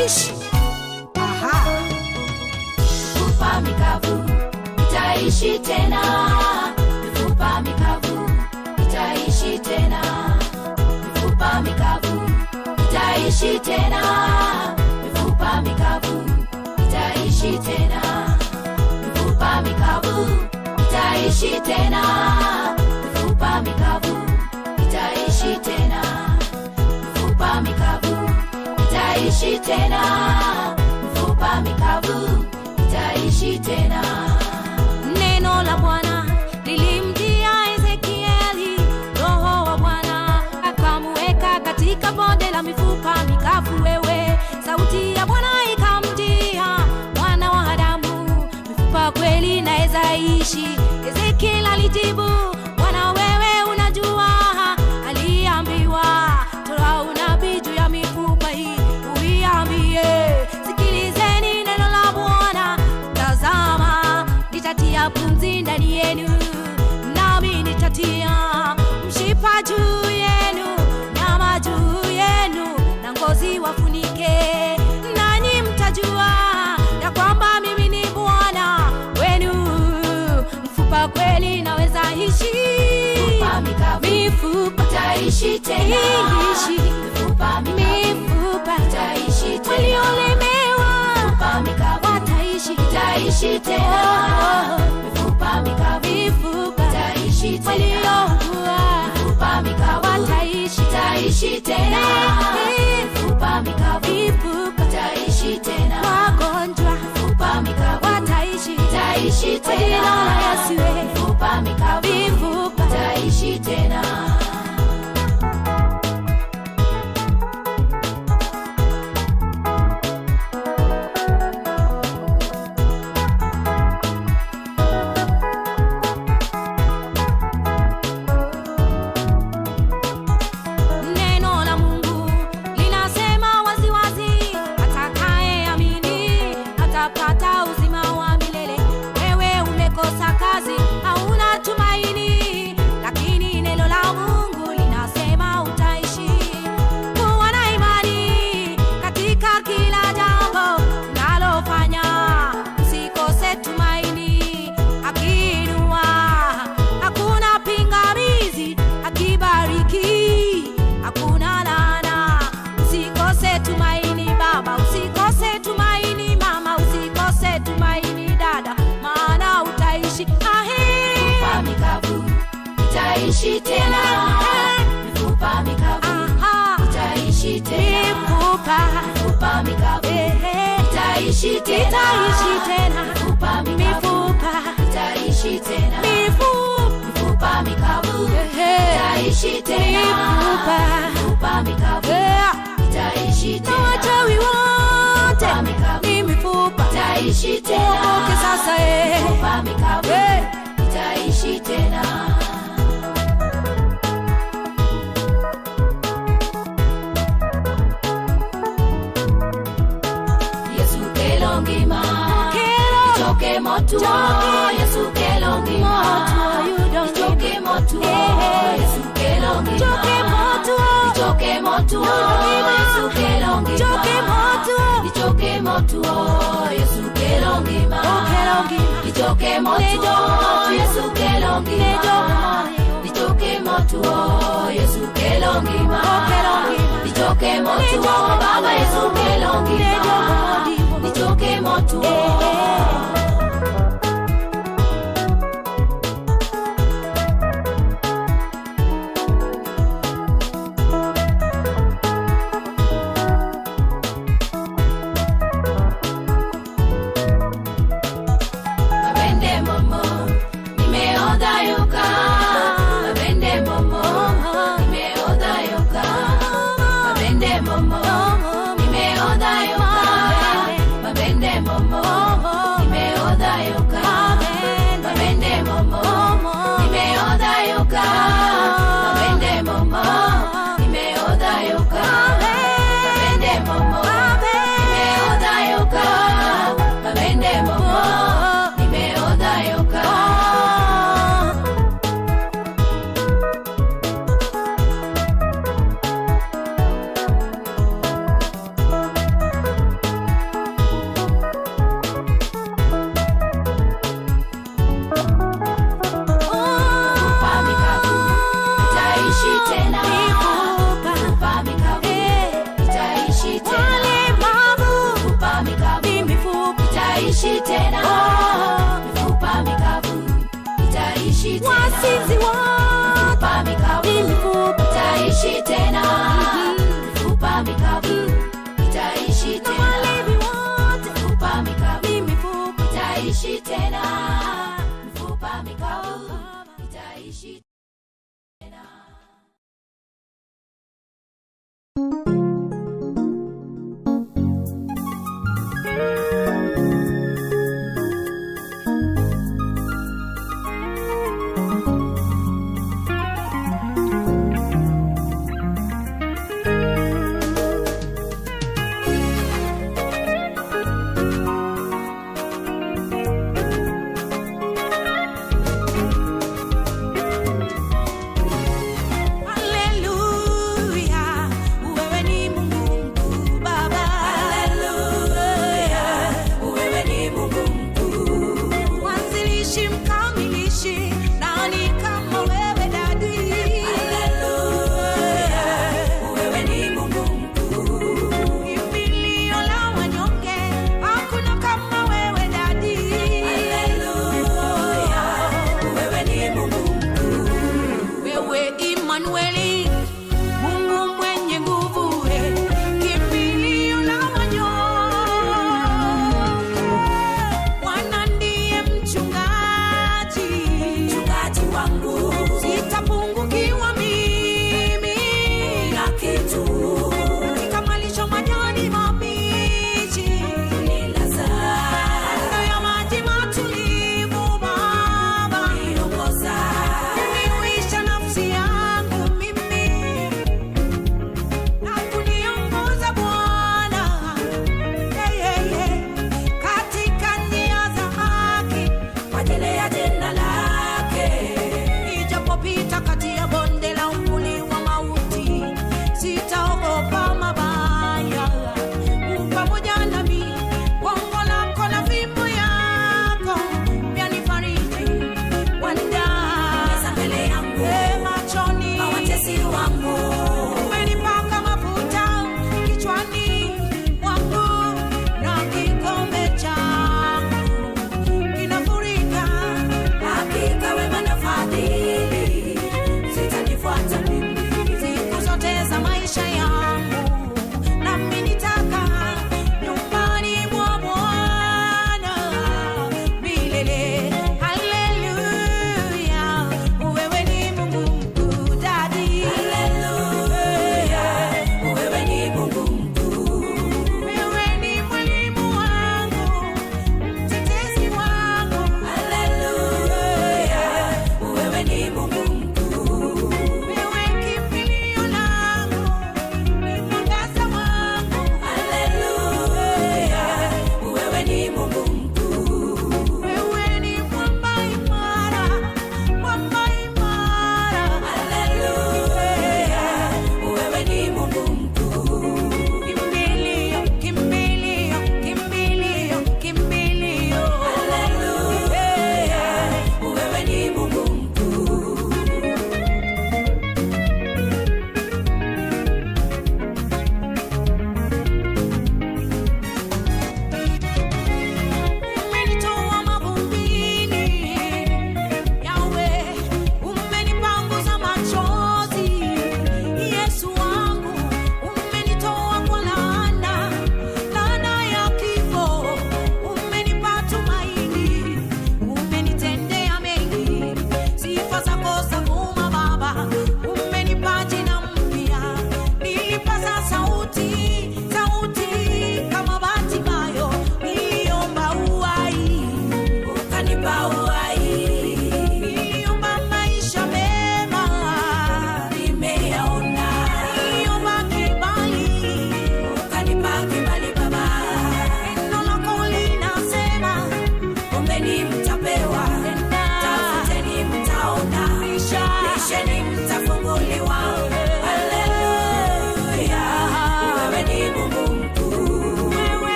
[SPEAKER 1] itaishi. Aha.
[SPEAKER 6] Mifupa mikavu itaishi tena. Mifupa mikavu itaishi tena. Mifupa mikavu itaishi tena. Mifupa mikavu itaishi tena. Mifupa mikavu itaishi tena. Mifupa mikavu itaishi tena. Mifupa mikavu itaishi tena. Mifupa mikavu itaishi tena.
[SPEAKER 3] Neno la Bwana lilimjia Ezekieli, Roho wa Bwana akamuweka katika bonde la mifupa mikavu. Wewe, sauti ya Bwana ikamjia, mwana wa Adamu, mifupa kweli naeza ishi? Ezekieli alijibu, Bwana wewe unajua. Aliambiwa, toa unabii juu ya mifupa hii, uiambie, sikilizeni neno la Bwana. Tazama, nitatia pumzi ndani yenu, nami nitatia mshipa juu yenu, nyama juu yenu, na ngozi wafunike, nanyi mtajua ya kwamba mimi ni Bwana wenu. Mfupa kweli naweza ishi.
[SPEAKER 6] Mifupa mikavu
[SPEAKER 3] mifupa
[SPEAKER 6] itaishi tena.
[SPEAKER 3] Ishi.
[SPEAKER 6] Mifupa mikavu
[SPEAKER 3] mifupa
[SPEAKER 6] itaishi tena.
[SPEAKER 3] Waliolemewa
[SPEAKER 6] Mifupa mikavu
[SPEAKER 3] wataishi.
[SPEAKER 6] itaishi tena. Mifupa mikavu
[SPEAKER 3] mifupa
[SPEAKER 6] itaishi tena.
[SPEAKER 3] Waliougua
[SPEAKER 6] Mifupa mikavu
[SPEAKER 3] wataishi.
[SPEAKER 6] itaishi tena. Mifupa mikavu
[SPEAKER 3] mifupa
[SPEAKER 6] itaishi tena.
[SPEAKER 3] Wagonjwa
[SPEAKER 6] Mifupa mikavu
[SPEAKER 3] wataishi.
[SPEAKER 6] itaishi
[SPEAKER 3] Kwa jina
[SPEAKER 6] tena.
[SPEAKER 3] la Yesu, eh.
[SPEAKER 6] Mifupa mikavu
[SPEAKER 3] mifupa
[SPEAKER 6] itaishi tena.
[SPEAKER 3] Neno la Mungu linasema waziwazi, atakayeamini atapata uzima wa milele. Wewe umekosa kazi, hauna tumaini, lakini neno la Mungu linasema utaishi. Kuwa na imani katika kila jambo unalofanya, usikose tumaini. Akiinua hakuna pingamizi, akibariki hakuna laana. Usikose tumaini baba, usikose tumaini mama, usikose tumaini dada, maana utaishi. Ahe.
[SPEAKER 6] Mifupa mikavu itaishi tena. Mifupa mikavu
[SPEAKER 3] Aha.
[SPEAKER 6] itaishi tena.
[SPEAKER 3] Mifupa
[SPEAKER 6] Mifupa mikavu
[SPEAKER 3] ehe.
[SPEAKER 6] itaishi tena.
[SPEAKER 3] Itaishi tena.
[SPEAKER 6] Mifupa mikavu
[SPEAKER 3] mifupa
[SPEAKER 6] itaishi tena.
[SPEAKER 3] mifupa
[SPEAKER 6] Mifupa mikavu
[SPEAKER 3] ehe.
[SPEAKER 6] itaishi tena.
[SPEAKER 3] Mifupa
[SPEAKER 6] Mifupa mikavu
[SPEAKER 3] yeah.
[SPEAKER 6] itaishi
[SPEAKER 3] Na
[SPEAKER 6] tena.
[SPEAKER 3] wachawi wote
[SPEAKER 6] Mifupa mikavu
[SPEAKER 3] ni mifupa
[SPEAKER 6] itaishi tena.
[SPEAKER 3] Uokoke sasa eh.
[SPEAKER 6] Mifupa mikavu
[SPEAKER 3] Eh.
[SPEAKER 6] itaishi tena. Yesu kelo ngima
[SPEAKER 3] Kelo.
[SPEAKER 6] Ichoke motuo.
[SPEAKER 3] Choke.
[SPEAKER 6] Yesu kelo ngima
[SPEAKER 3] Motuo, you don't
[SPEAKER 6] Ichoke motuo.
[SPEAKER 3] Eh.
[SPEAKER 6] Yesu kelo ngima
[SPEAKER 3] Choke motuo.
[SPEAKER 6] Ichoke motuo.
[SPEAKER 3] Ngima.
[SPEAKER 6] Yesu kelo ngima
[SPEAKER 3] Choke motuo.
[SPEAKER 6] Ichoke motuo. Yesu kelo ngima
[SPEAKER 3] Kelo ngima.
[SPEAKER 6] Ichoke motuo.
[SPEAKER 3] Nejo motuo.
[SPEAKER 6] Yesu kelo ngima
[SPEAKER 3] Nejo motuo.
[SPEAKER 6] Ichoke motuo. Yesu kelo ngima
[SPEAKER 3] Kelo ngima.
[SPEAKER 6] Ichoke motuo.
[SPEAKER 3] Nejo
[SPEAKER 6] Baba Yesu kelo ngima
[SPEAKER 3] Nejo motuo.
[SPEAKER 6] Ichoke motuo.
[SPEAKER 3] Eh.
[SPEAKER 6] Mabende momo nimeodha yoka. Mabende momo nimeodha yoka. Mabende momo nimeodha yoka. Mabende momo nimeodha yoka. Mabende momo nimeodha yoka. Mabende momo nimeodha yoka. Mabende momo nimeodha yoka. Mabende momo nimeodha yoka. Itaishi tena. Mifupa mikavu itaishi tena.
[SPEAKER 2] Wasinzi wote
[SPEAKER 6] Mifupa mikavu
[SPEAKER 2] ni mifupa
[SPEAKER 6] itaishi tena. Mifupa mikavu itaishi
[SPEAKER 2] na
[SPEAKER 6] tena.
[SPEAKER 2] walevi wote
[SPEAKER 6] Mifupa mikavu
[SPEAKER 2] ni mifupa
[SPEAKER 6] itaishi tena. Mifupa mikavu itaishi tena.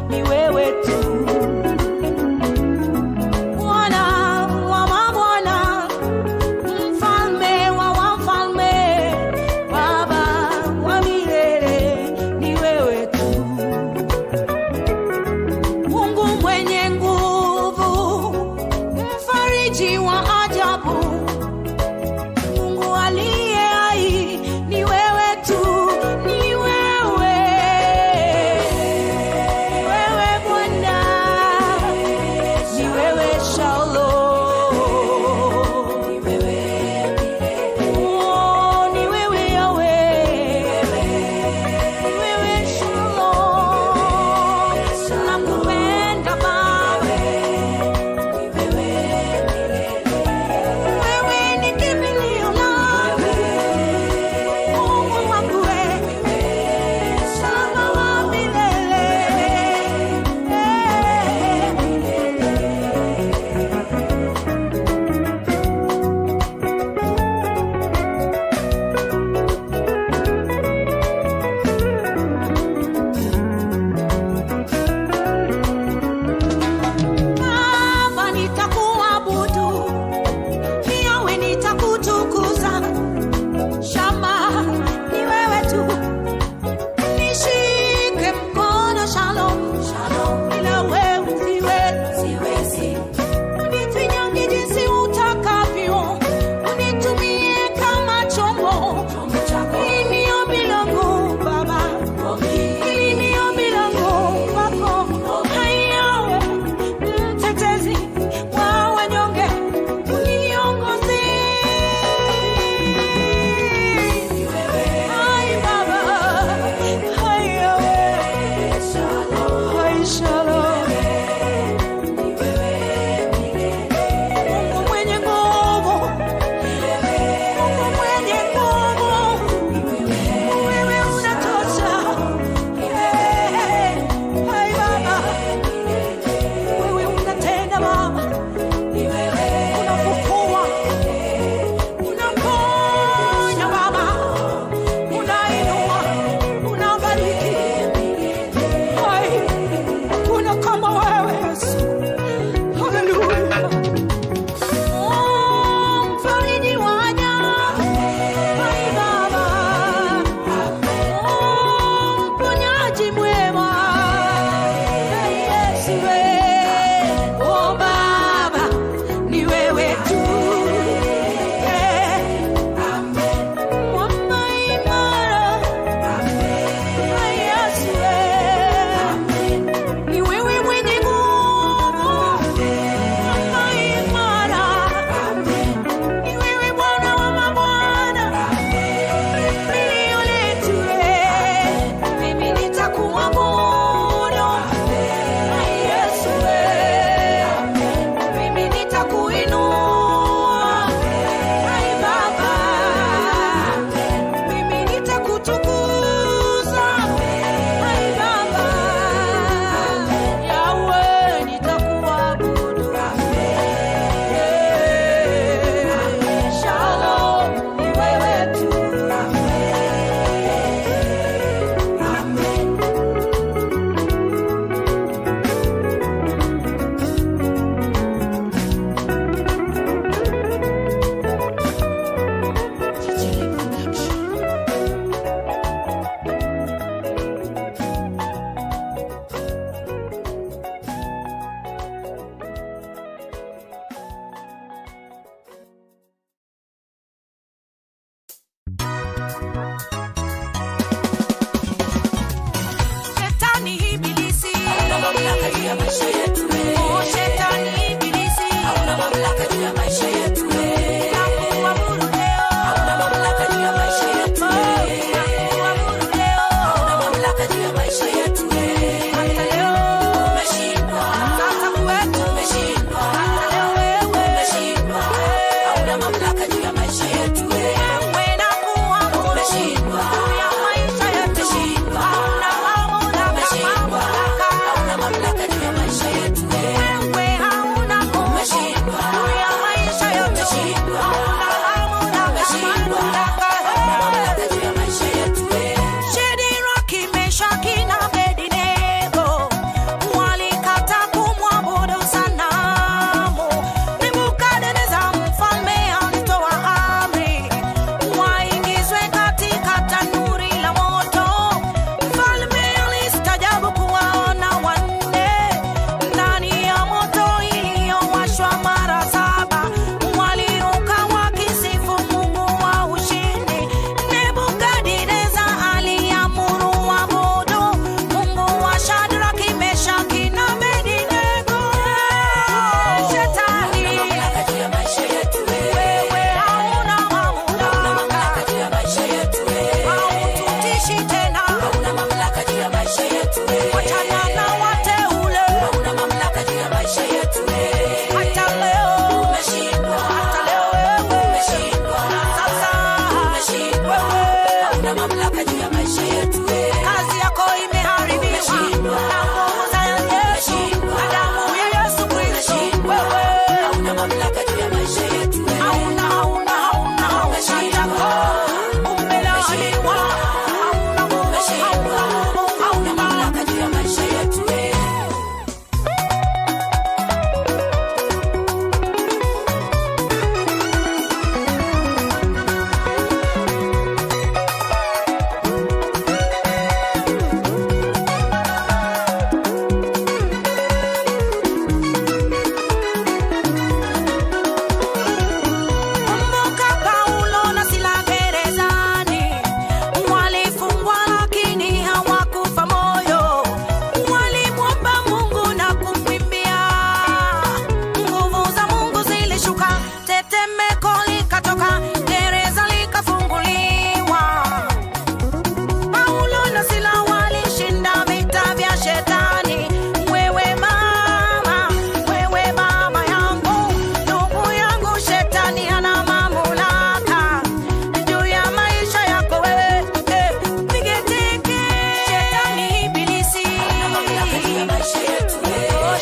[SPEAKER 1] ni wewe tu. Bwana wa mabwana, mfalme wa wafalme, Baba wa milele, ni wewe tu. Mungu mwenye nguvu, mfariji wa ajabu, Mungu aliye hai, ni wewe tu, ni wewe, ni wewe.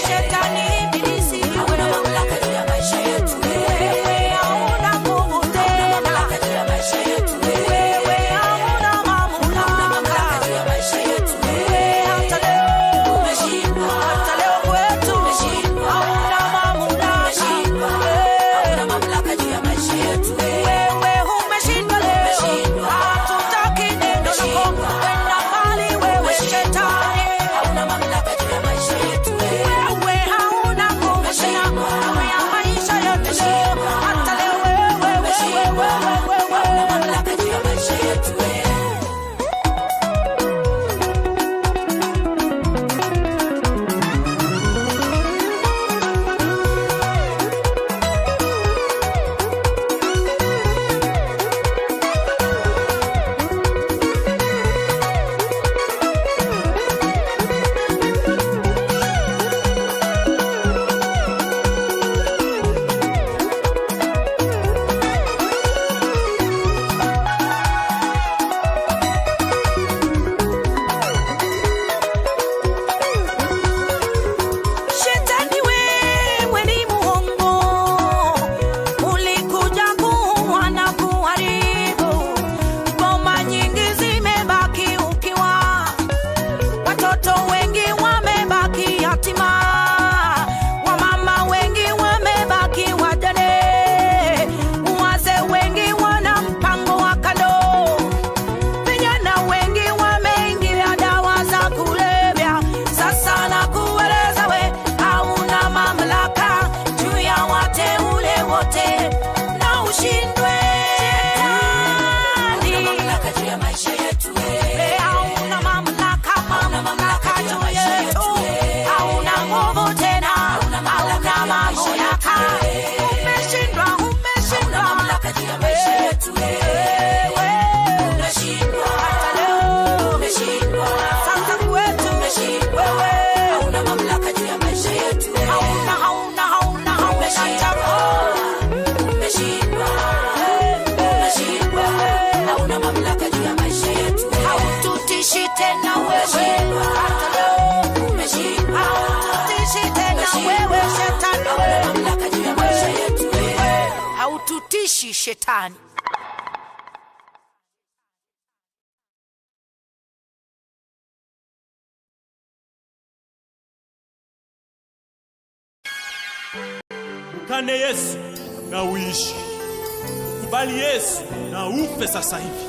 [SPEAKER 1] Shetani ibilisi,
[SPEAKER 6] Hauna mamlaka juu ya maisha yetu.
[SPEAKER 1] Wewe hauna nguvu
[SPEAKER 6] Hauna
[SPEAKER 1] tena.
[SPEAKER 6] mamlaka juu ya maisha yetu.
[SPEAKER 1] Wewe hauna
[SPEAKER 6] Hauna mamlaka
[SPEAKER 1] mamlaka.
[SPEAKER 6] juu ya maisha yetu.
[SPEAKER 1] Wewe hata leo,
[SPEAKER 6] Umeshindwa.
[SPEAKER 1] hata leo kwetu
[SPEAKER 6] Umeshindwa.
[SPEAKER 1] hauna mamlaka.
[SPEAKER 6] Umeshindwa. Hauna mamlaka juu ya maisha yetu.
[SPEAKER 1] Wewe umeshindwa leo,
[SPEAKER 6] Umeshindwa.
[SPEAKER 1] hatutaki neno lako.
[SPEAKER 6] Umeshindwa.
[SPEAKER 1] Kwenda mbali wewe
[SPEAKER 6] Umeshindwa.
[SPEAKER 1] shetani.
[SPEAKER 6] Hauna mamlaka juu ya maisha yetu.
[SPEAKER 1] Wewe hauna nguvu tena juu ya maisha yetu leo. Hata leo wewe, wewe,
[SPEAKER 6] Umeshindwa.
[SPEAKER 1] wewe, wewe.
[SPEAKER 6] Hauna mamlaka juu ya maisha yetu.
[SPEAKER 1] Shetani wewe ni muongo, ulikuja kuua na kuharibu. Boma nyingi zimebaki ukiwa, watoto wengi wamebaki yatima, wamama wengi wamebaki wajane, wazee wengi wana mpango wa kando. Vijana wengi wameingilia dawa za kulevya. Sasa nakueleza we, hauna mamlaka juu ya wateule wote, na ushindwe.
[SPEAKER 6] Hauna mamlaka juu ya maisha yetu.
[SPEAKER 1] We, hauna mamlaka,
[SPEAKER 6] Hauna mamlaka
[SPEAKER 1] mamlaka
[SPEAKER 6] juu ya
[SPEAKER 1] juu
[SPEAKER 6] maisha
[SPEAKER 1] yetu.
[SPEAKER 6] yetu.
[SPEAKER 1] Hauna nguvu tena,
[SPEAKER 6] Hauna mamlaka
[SPEAKER 1] hauna
[SPEAKER 6] juu ya maisha
[SPEAKER 1] mamlaka.
[SPEAKER 6] yetu.
[SPEAKER 1] Umeshindwa, umeshindwa.
[SPEAKER 6] Hauna mamlaka juu ya maisha yetu.
[SPEAKER 1] Wewe,
[SPEAKER 6] Umeshindwa.
[SPEAKER 1] hata leo,
[SPEAKER 6] Umeshindwa.
[SPEAKER 1] sasa kwetu,
[SPEAKER 6] Umeshindwa.
[SPEAKER 1] wewe
[SPEAKER 6] Hauna mamlaka juu ya maisha yetu.
[SPEAKER 1] hauna hauna hauna hauna
[SPEAKER 6] Umeshindwa.
[SPEAKER 1] chako.
[SPEAKER 6] Umeshindwa. Umeshindwa. Hauna mamlaka juu ya maisha yetu.
[SPEAKER 1] Haututishi tena wewe,
[SPEAKER 6] Umeshindwa.
[SPEAKER 1] hata leo
[SPEAKER 6] Umeshindwa.
[SPEAKER 1] haututishi tena wewe shetani,
[SPEAKER 6] Hauna mamlaka juu ya maisha yetu.
[SPEAKER 1] haututishi shetani.
[SPEAKER 7] Mkane Yesu na uishi. Kubali Yesu na ufe sasa hivi.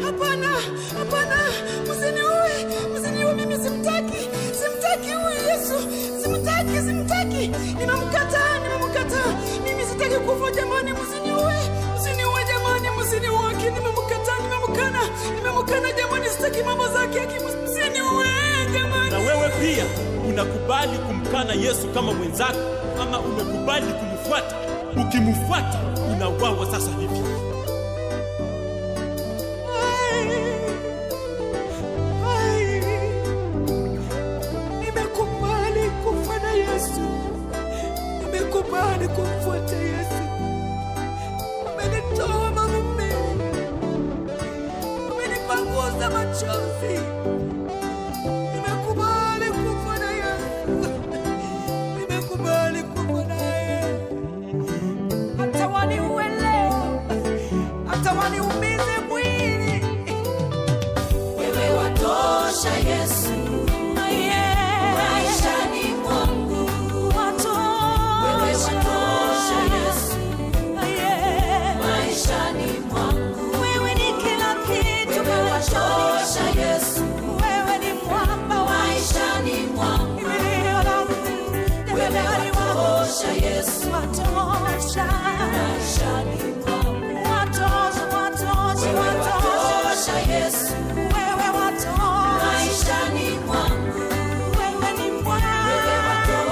[SPEAKER 8] Hapana, hapana, msiniue, msiniue, mimi simtaki, simtaki huyu Yesu, simtaki, simtaki, nimemkataa, nimemkataa, mimi sitaki kufa jamani, msiniue, msiniue jamani, msiniue, aki nimemkataa, nimemkana, nimemkana jamani, sitaki mambo zake, aki msiniue jamani.
[SPEAKER 7] Na wewe pia unakubali kumkana Yesu kama mwenzako, ama umekubali kumfuata? Ukimfuata unauawa sasa hivi.
[SPEAKER 8] Ai, nimekubali kufa na Yesu, nimekubali kumfuata Yesu. Amenitoa mavumbini, amenipanguza machozi. Nimekubali kufa na Yesu, nimekubali kufa naye. Hata waniue leo, hata waniumize mwili.
[SPEAKER 6] Wewe watosha Yesu. Maishani mwangu. Wewe watosha Yesu. Maishani mwangu.
[SPEAKER 1] Wewe ni kila kitu
[SPEAKER 6] Wewe watosha Yesu.
[SPEAKER 1] wewe ni mwamba wa
[SPEAKER 6] Maishani mwangu. Wewe watosha Yesu.
[SPEAKER 1] Watosha,
[SPEAKER 6] Maishani mwangu.
[SPEAKER 1] watosha, watosha,
[SPEAKER 6] Wewe
[SPEAKER 1] watosha.
[SPEAKER 6] watosha Yesu.
[SPEAKER 1] Wewe watosha,
[SPEAKER 6] Maishani mwangu.
[SPEAKER 1] wewe ni
[SPEAKER 6] Wewe
[SPEAKER 1] mwamba.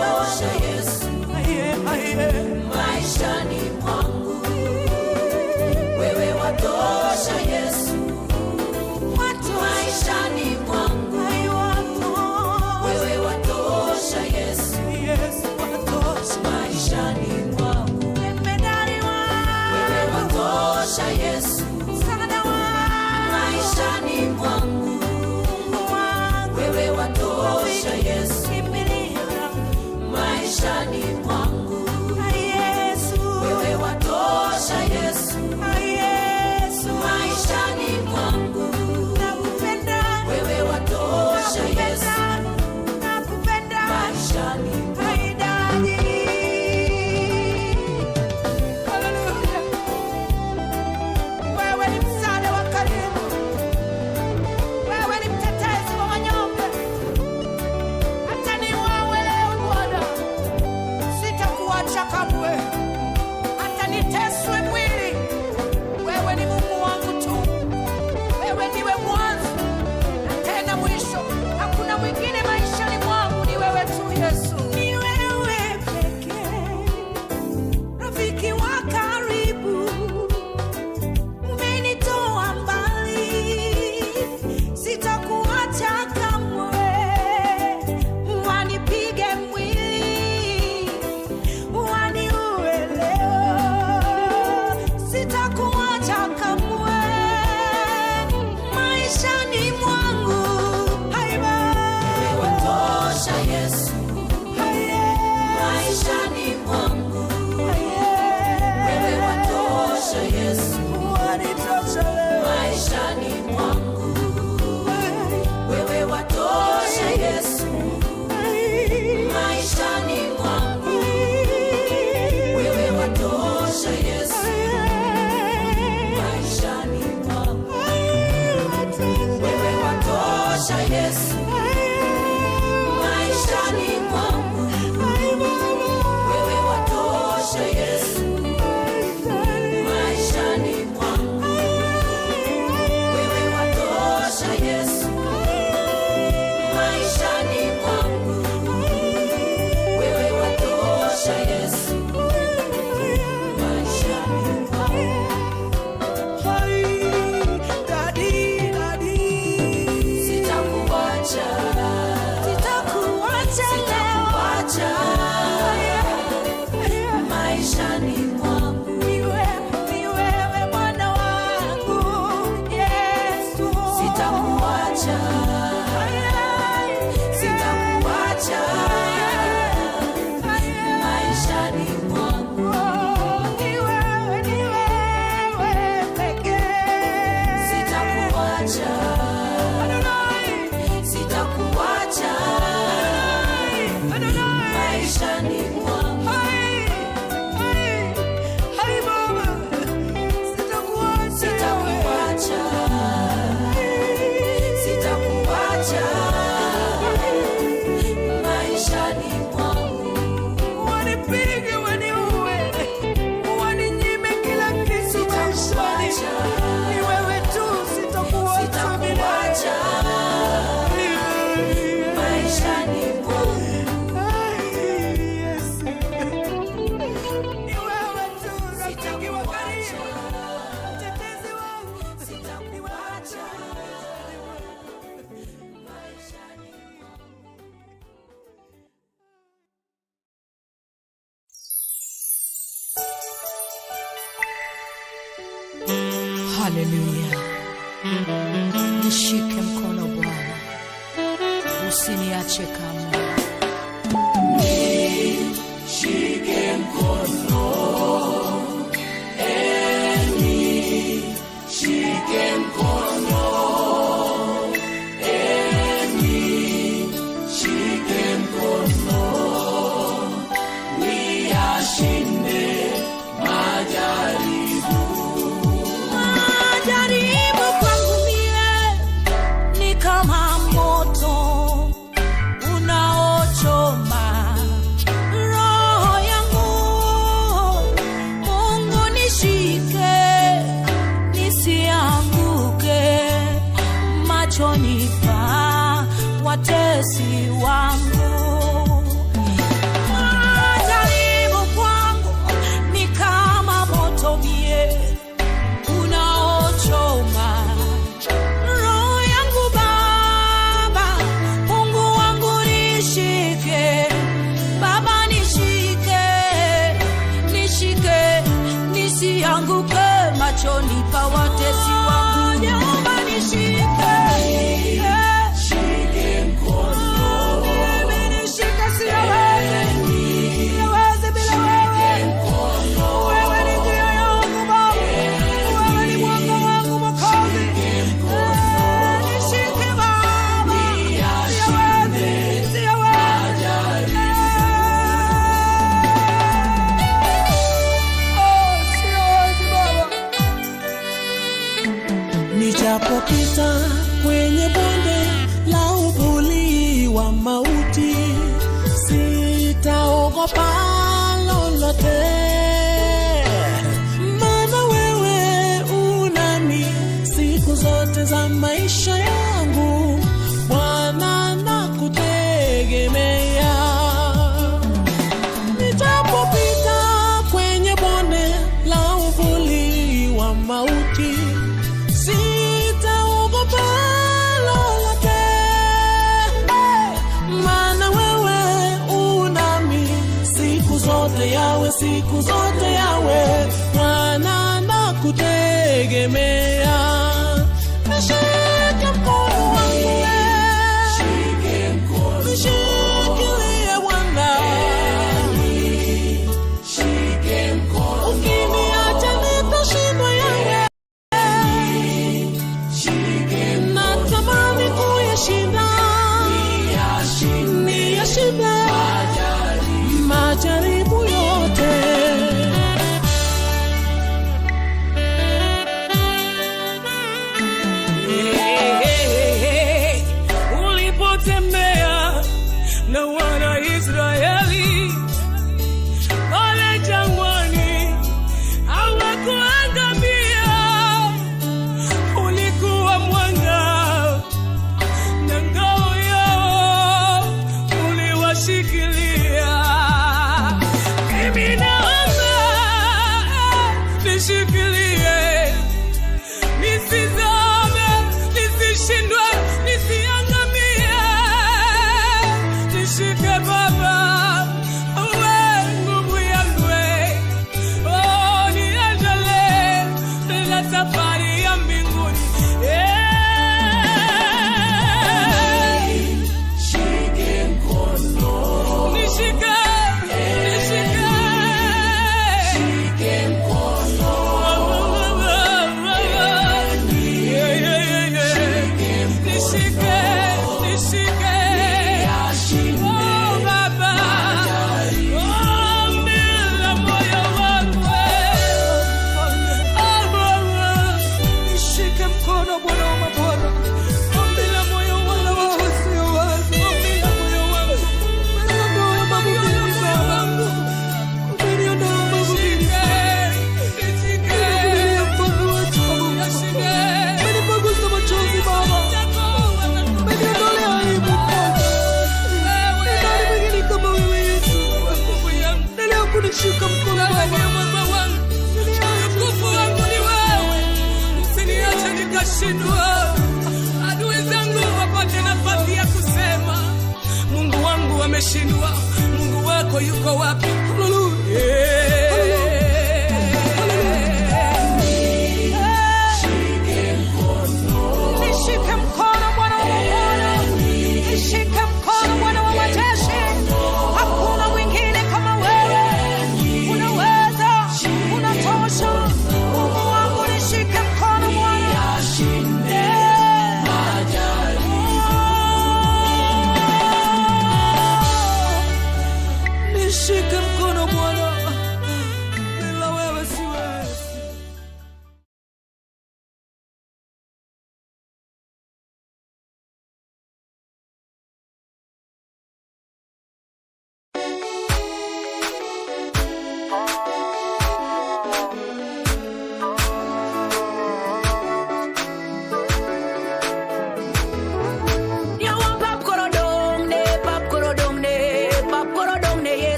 [SPEAKER 6] watosha Yesu.
[SPEAKER 1] Aye, aye.
[SPEAKER 6] Maishani mwangu. Wewe watosha Yesu. Maishani mwangu.
[SPEAKER 1] Aye, watosha.
[SPEAKER 6] Wewe watosha Yesu.
[SPEAKER 1] Yesu, watosha.
[SPEAKER 6] Maishani mwangu.
[SPEAKER 5] Haleluya. Nishike mkono Bwana, usiniache kamwe.
[SPEAKER 9] Nishike mkono, nishike mkono, nishike mkono, niyashinde majaribu.
[SPEAKER 1] Majaribu kwangu mie ni kama moto unaochoma roho yangu. Mungu nishike nisianguke machoni pa watesi wangu. Majaribu kwangu ni kama moto mie unaochoma roho yangu. Baba Mungu wangu nishike, Baba nishike, nishike nisianguke machoni pa watesi wangu. Jehova nishike,
[SPEAKER 9] Shike mkono,
[SPEAKER 1] mimi nishike, siwezi, siwezi bila wewe. Wewe ni njia yangu Baba, wewe ni mwanga wangu Mwokozi. Nishike Baba, siwezi, siwezi. Oh, siwezi Baba.
[SPEAKER 9] Nijapopita kwenye bonde la uvuli wa mauti, sitaogopa lolote, maana wewe unami siku zote za maisha yangu. Bwana nakutegemea. Nijapopita kwenye bonde la uvuli wa mauti, sitaogopa lolote, maana wewe unami siku zote yawe, siku zote yawe, Bwana nakutegemea. Nishike mkono wangu wewe, nishikilie Bwana, ukiniacha nitashindwa yawe. Natamani kuyashinda, niyashinde majaribu yote.
[SPEAKER 4] Ulipotembea na wana Israeli pale jangwani, hawakuangamia. Ulikuwa mwanga na ngao yao uliwashikilia. Mimi naomba nishikilie, nisizame, nisishindwe, nisiangamie. Nishike Baba, uwe nguvu yangu, oh, niendelee na safari ya mbinguni. Yeah. Nishike, nishike. Yeah, yeah, yeah, yeah. Nishike, nishike. Oh, Baba. Oh, mbele moyo wangu. Oh, Baba.
[SPEAKER 8] Nishike mkono Bwana wa mabwana,
[SPEAKER 4] Ombi la moyo wangu.
[SPEAKER 8] siwezi.
[SPEAKER 4] Ombi la moyo wangu.
[SPEAKER 8] Umeniondoa mavumbi Baba, umeniondoa mavumbi.
[SPEAKER 4] Nishike, nishike.
[SPEAKER 8] Nimekulilia mkono wako
[SPEAKER 4] Nishike.
[SPEAKER 8] Umenipangusa machozi Baba, umeniondolea aibu Bwana. Ni nani mwingine kama wewe Yesu?
[SPEAKER 4] Nguvu yangu.
[SPEAKER 8] Endelea kunishika mkono
[SPEAKER 4] Wewe
[SPEAKER 8] Baba.
[SPEAKER 4] ndiye mwamba wangu. Utukufu wangu ni wewe. Usiniache nikashindwa, adui zangu wapate nafasi ya kusema, Mungu wangu ameshindwa, Mungu wako yuko wapi?
[SPEAKER 8] Haleluya.
[SPEAKER 4] Yeah.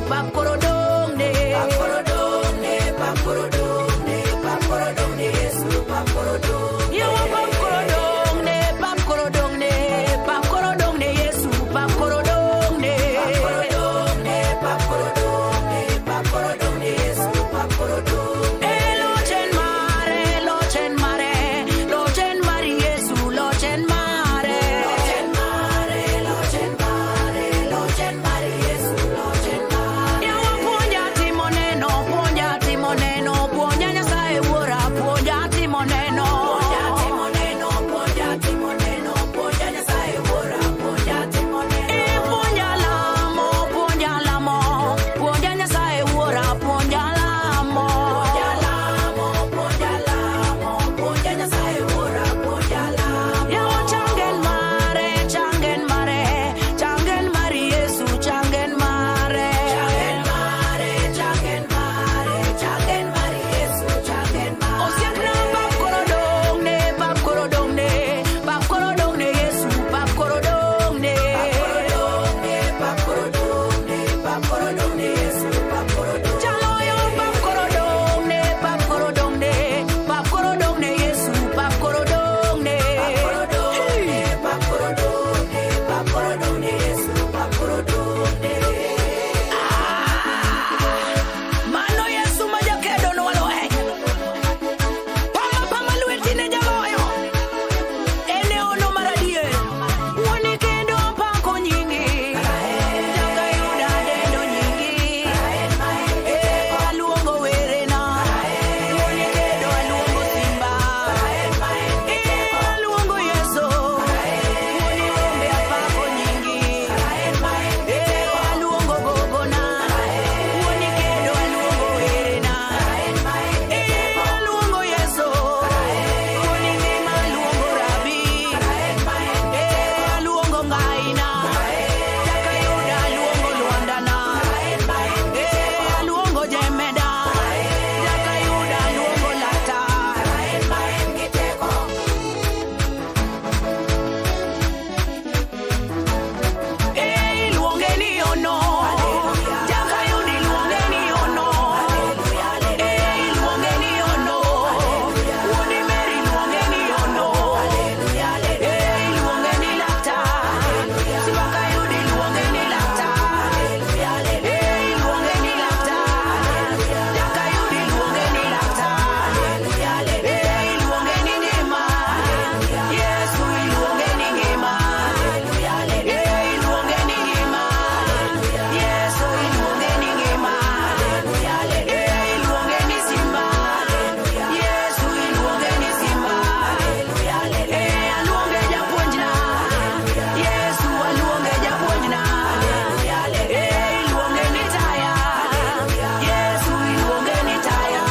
[SPEAKER 1] Pap koro dongne. Pap koro dongne, pap koro dongne, pap koro dongne Yesu, pap koro dongne. Yawa pap koro dongne, pap koro dongne, pap koro dongne Yesu, pap koro dongne. Pap koro dongne, pap koro dongne, pap koro dongne Yesu, pap koro dongne. Lochen mare, lochen mare, lochen mare Yesu, lochen mare. Lochen mare, lochen mare, lochen mare Yesu, lochen mare. Yawa puonja timo neno, puonja timo neno, puonja Nyasaye wuora, puonja timo neno. Puonja timo neno, puonja timo neno, puonja Nyasaye wuora, puonja timo neno. E puonja lamo, puonja lamo, puonja Nyasaye wuora, puonja lamo. Puonja lamo, puonja lamo, puonja Nyasaye wuora, puonja lamo. Yawa changen mare, changen mare, changen mari Yesu, changen mare. Changen mare, changen mare, changen mari Yesu, changen mare. Osiepna pap koro dongne, pap koro dongne, pap koro dongne Yesu, pap koro dongne. Pap koro dongne, pap koro dongne, pap koro dongne Yesu, pap koro dongne. Jaloyo pap koro dongne, pap koro dongne, pap koro dongne Yesu, pap koro dongne. Pap koro dongne, pap koro dongne, pap koro dongne Yesu, pap koro dongne. Mano Yesu ma jakedo nwaloe. Pama pama lweti ne jaloyo. En e ono mar adier. Wuone kendo pako nyingi. Joka Yuda dendo nyingi. Eh, aluongo werena. Wuone kendo aluongo simba. Eh, aluongo Yesu. Wuone rombe apako nyingi. Eh, aluongo gogona. Wuone kendo aluongo werena. Eh, aluongo Yesu. Wuone ngima aluongo Rabi. Eh, aluongo Ngaina. Jaka Yuda aluongo Lwandana. Eh, aluongo Jemeda. Jaka Yuda aluongo Laktar. Eh, iluonge ni ono. Jaka Yuda iluonge ni ono. Eh, iluonge ni ono. Wuoni Mary iluonge ni ono. Eh, iluonge ni laktar. Sibaka Yuda iluonge ni laktar. Eh, iluonge ni laktar. Jaka Yuda iluonge ni laktar. Eh, iluonge ni ngima. Yesu iluonge ni ngima. Eh, iluonge ni ngima. Yesu iluonge ni ngima. Eh, iluonge ni simba. Yesu iluonge ni simba. Eh, aluonge japuonjna. Yesu aluonge japuonjna. Eh, iluonge ni taya. Yesu iluonge ni taya.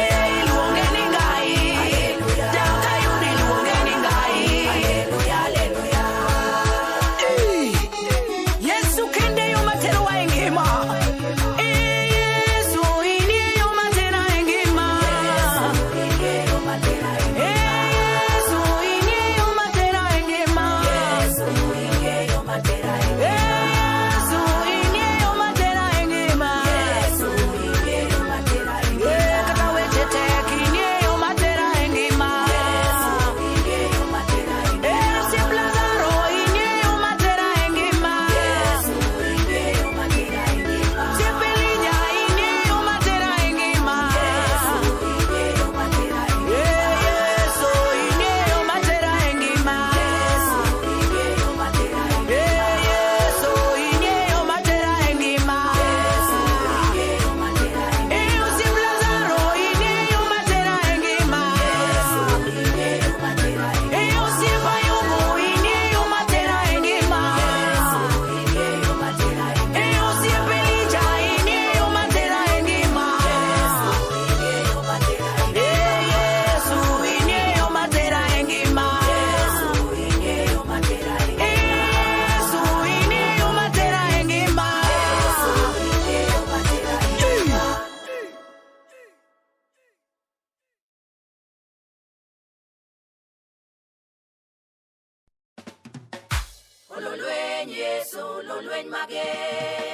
[SPEAKER 1] Eh, iluonge ni ngai. Jaka Yuda iluonge ni ngai. Yesu kende yo matero wa engima. Eh, Yesu inie yo matera engima. Eh, Yesu inie yo matera engima. Eh, Yesu inie yo matera engima. Eh, kata weche tek inie yo matera engima. Eh, osiep Lazaro inie yo matera engima. Osiep Elija inie yo matera engima. Eh, Yesu inie yo matera engima. Eh, Yesu inie yo matera engima. Eh, osiep Lazaro inie yo matera engima. Eh, osiep Ayubu inie yo matera engima. Eh, osiep Elija inie yo matera engima. Eh, Yesu inie yo matera engima. Eh, Yesu inie yo matera engima. Ololweny Yesu, ololweny mager.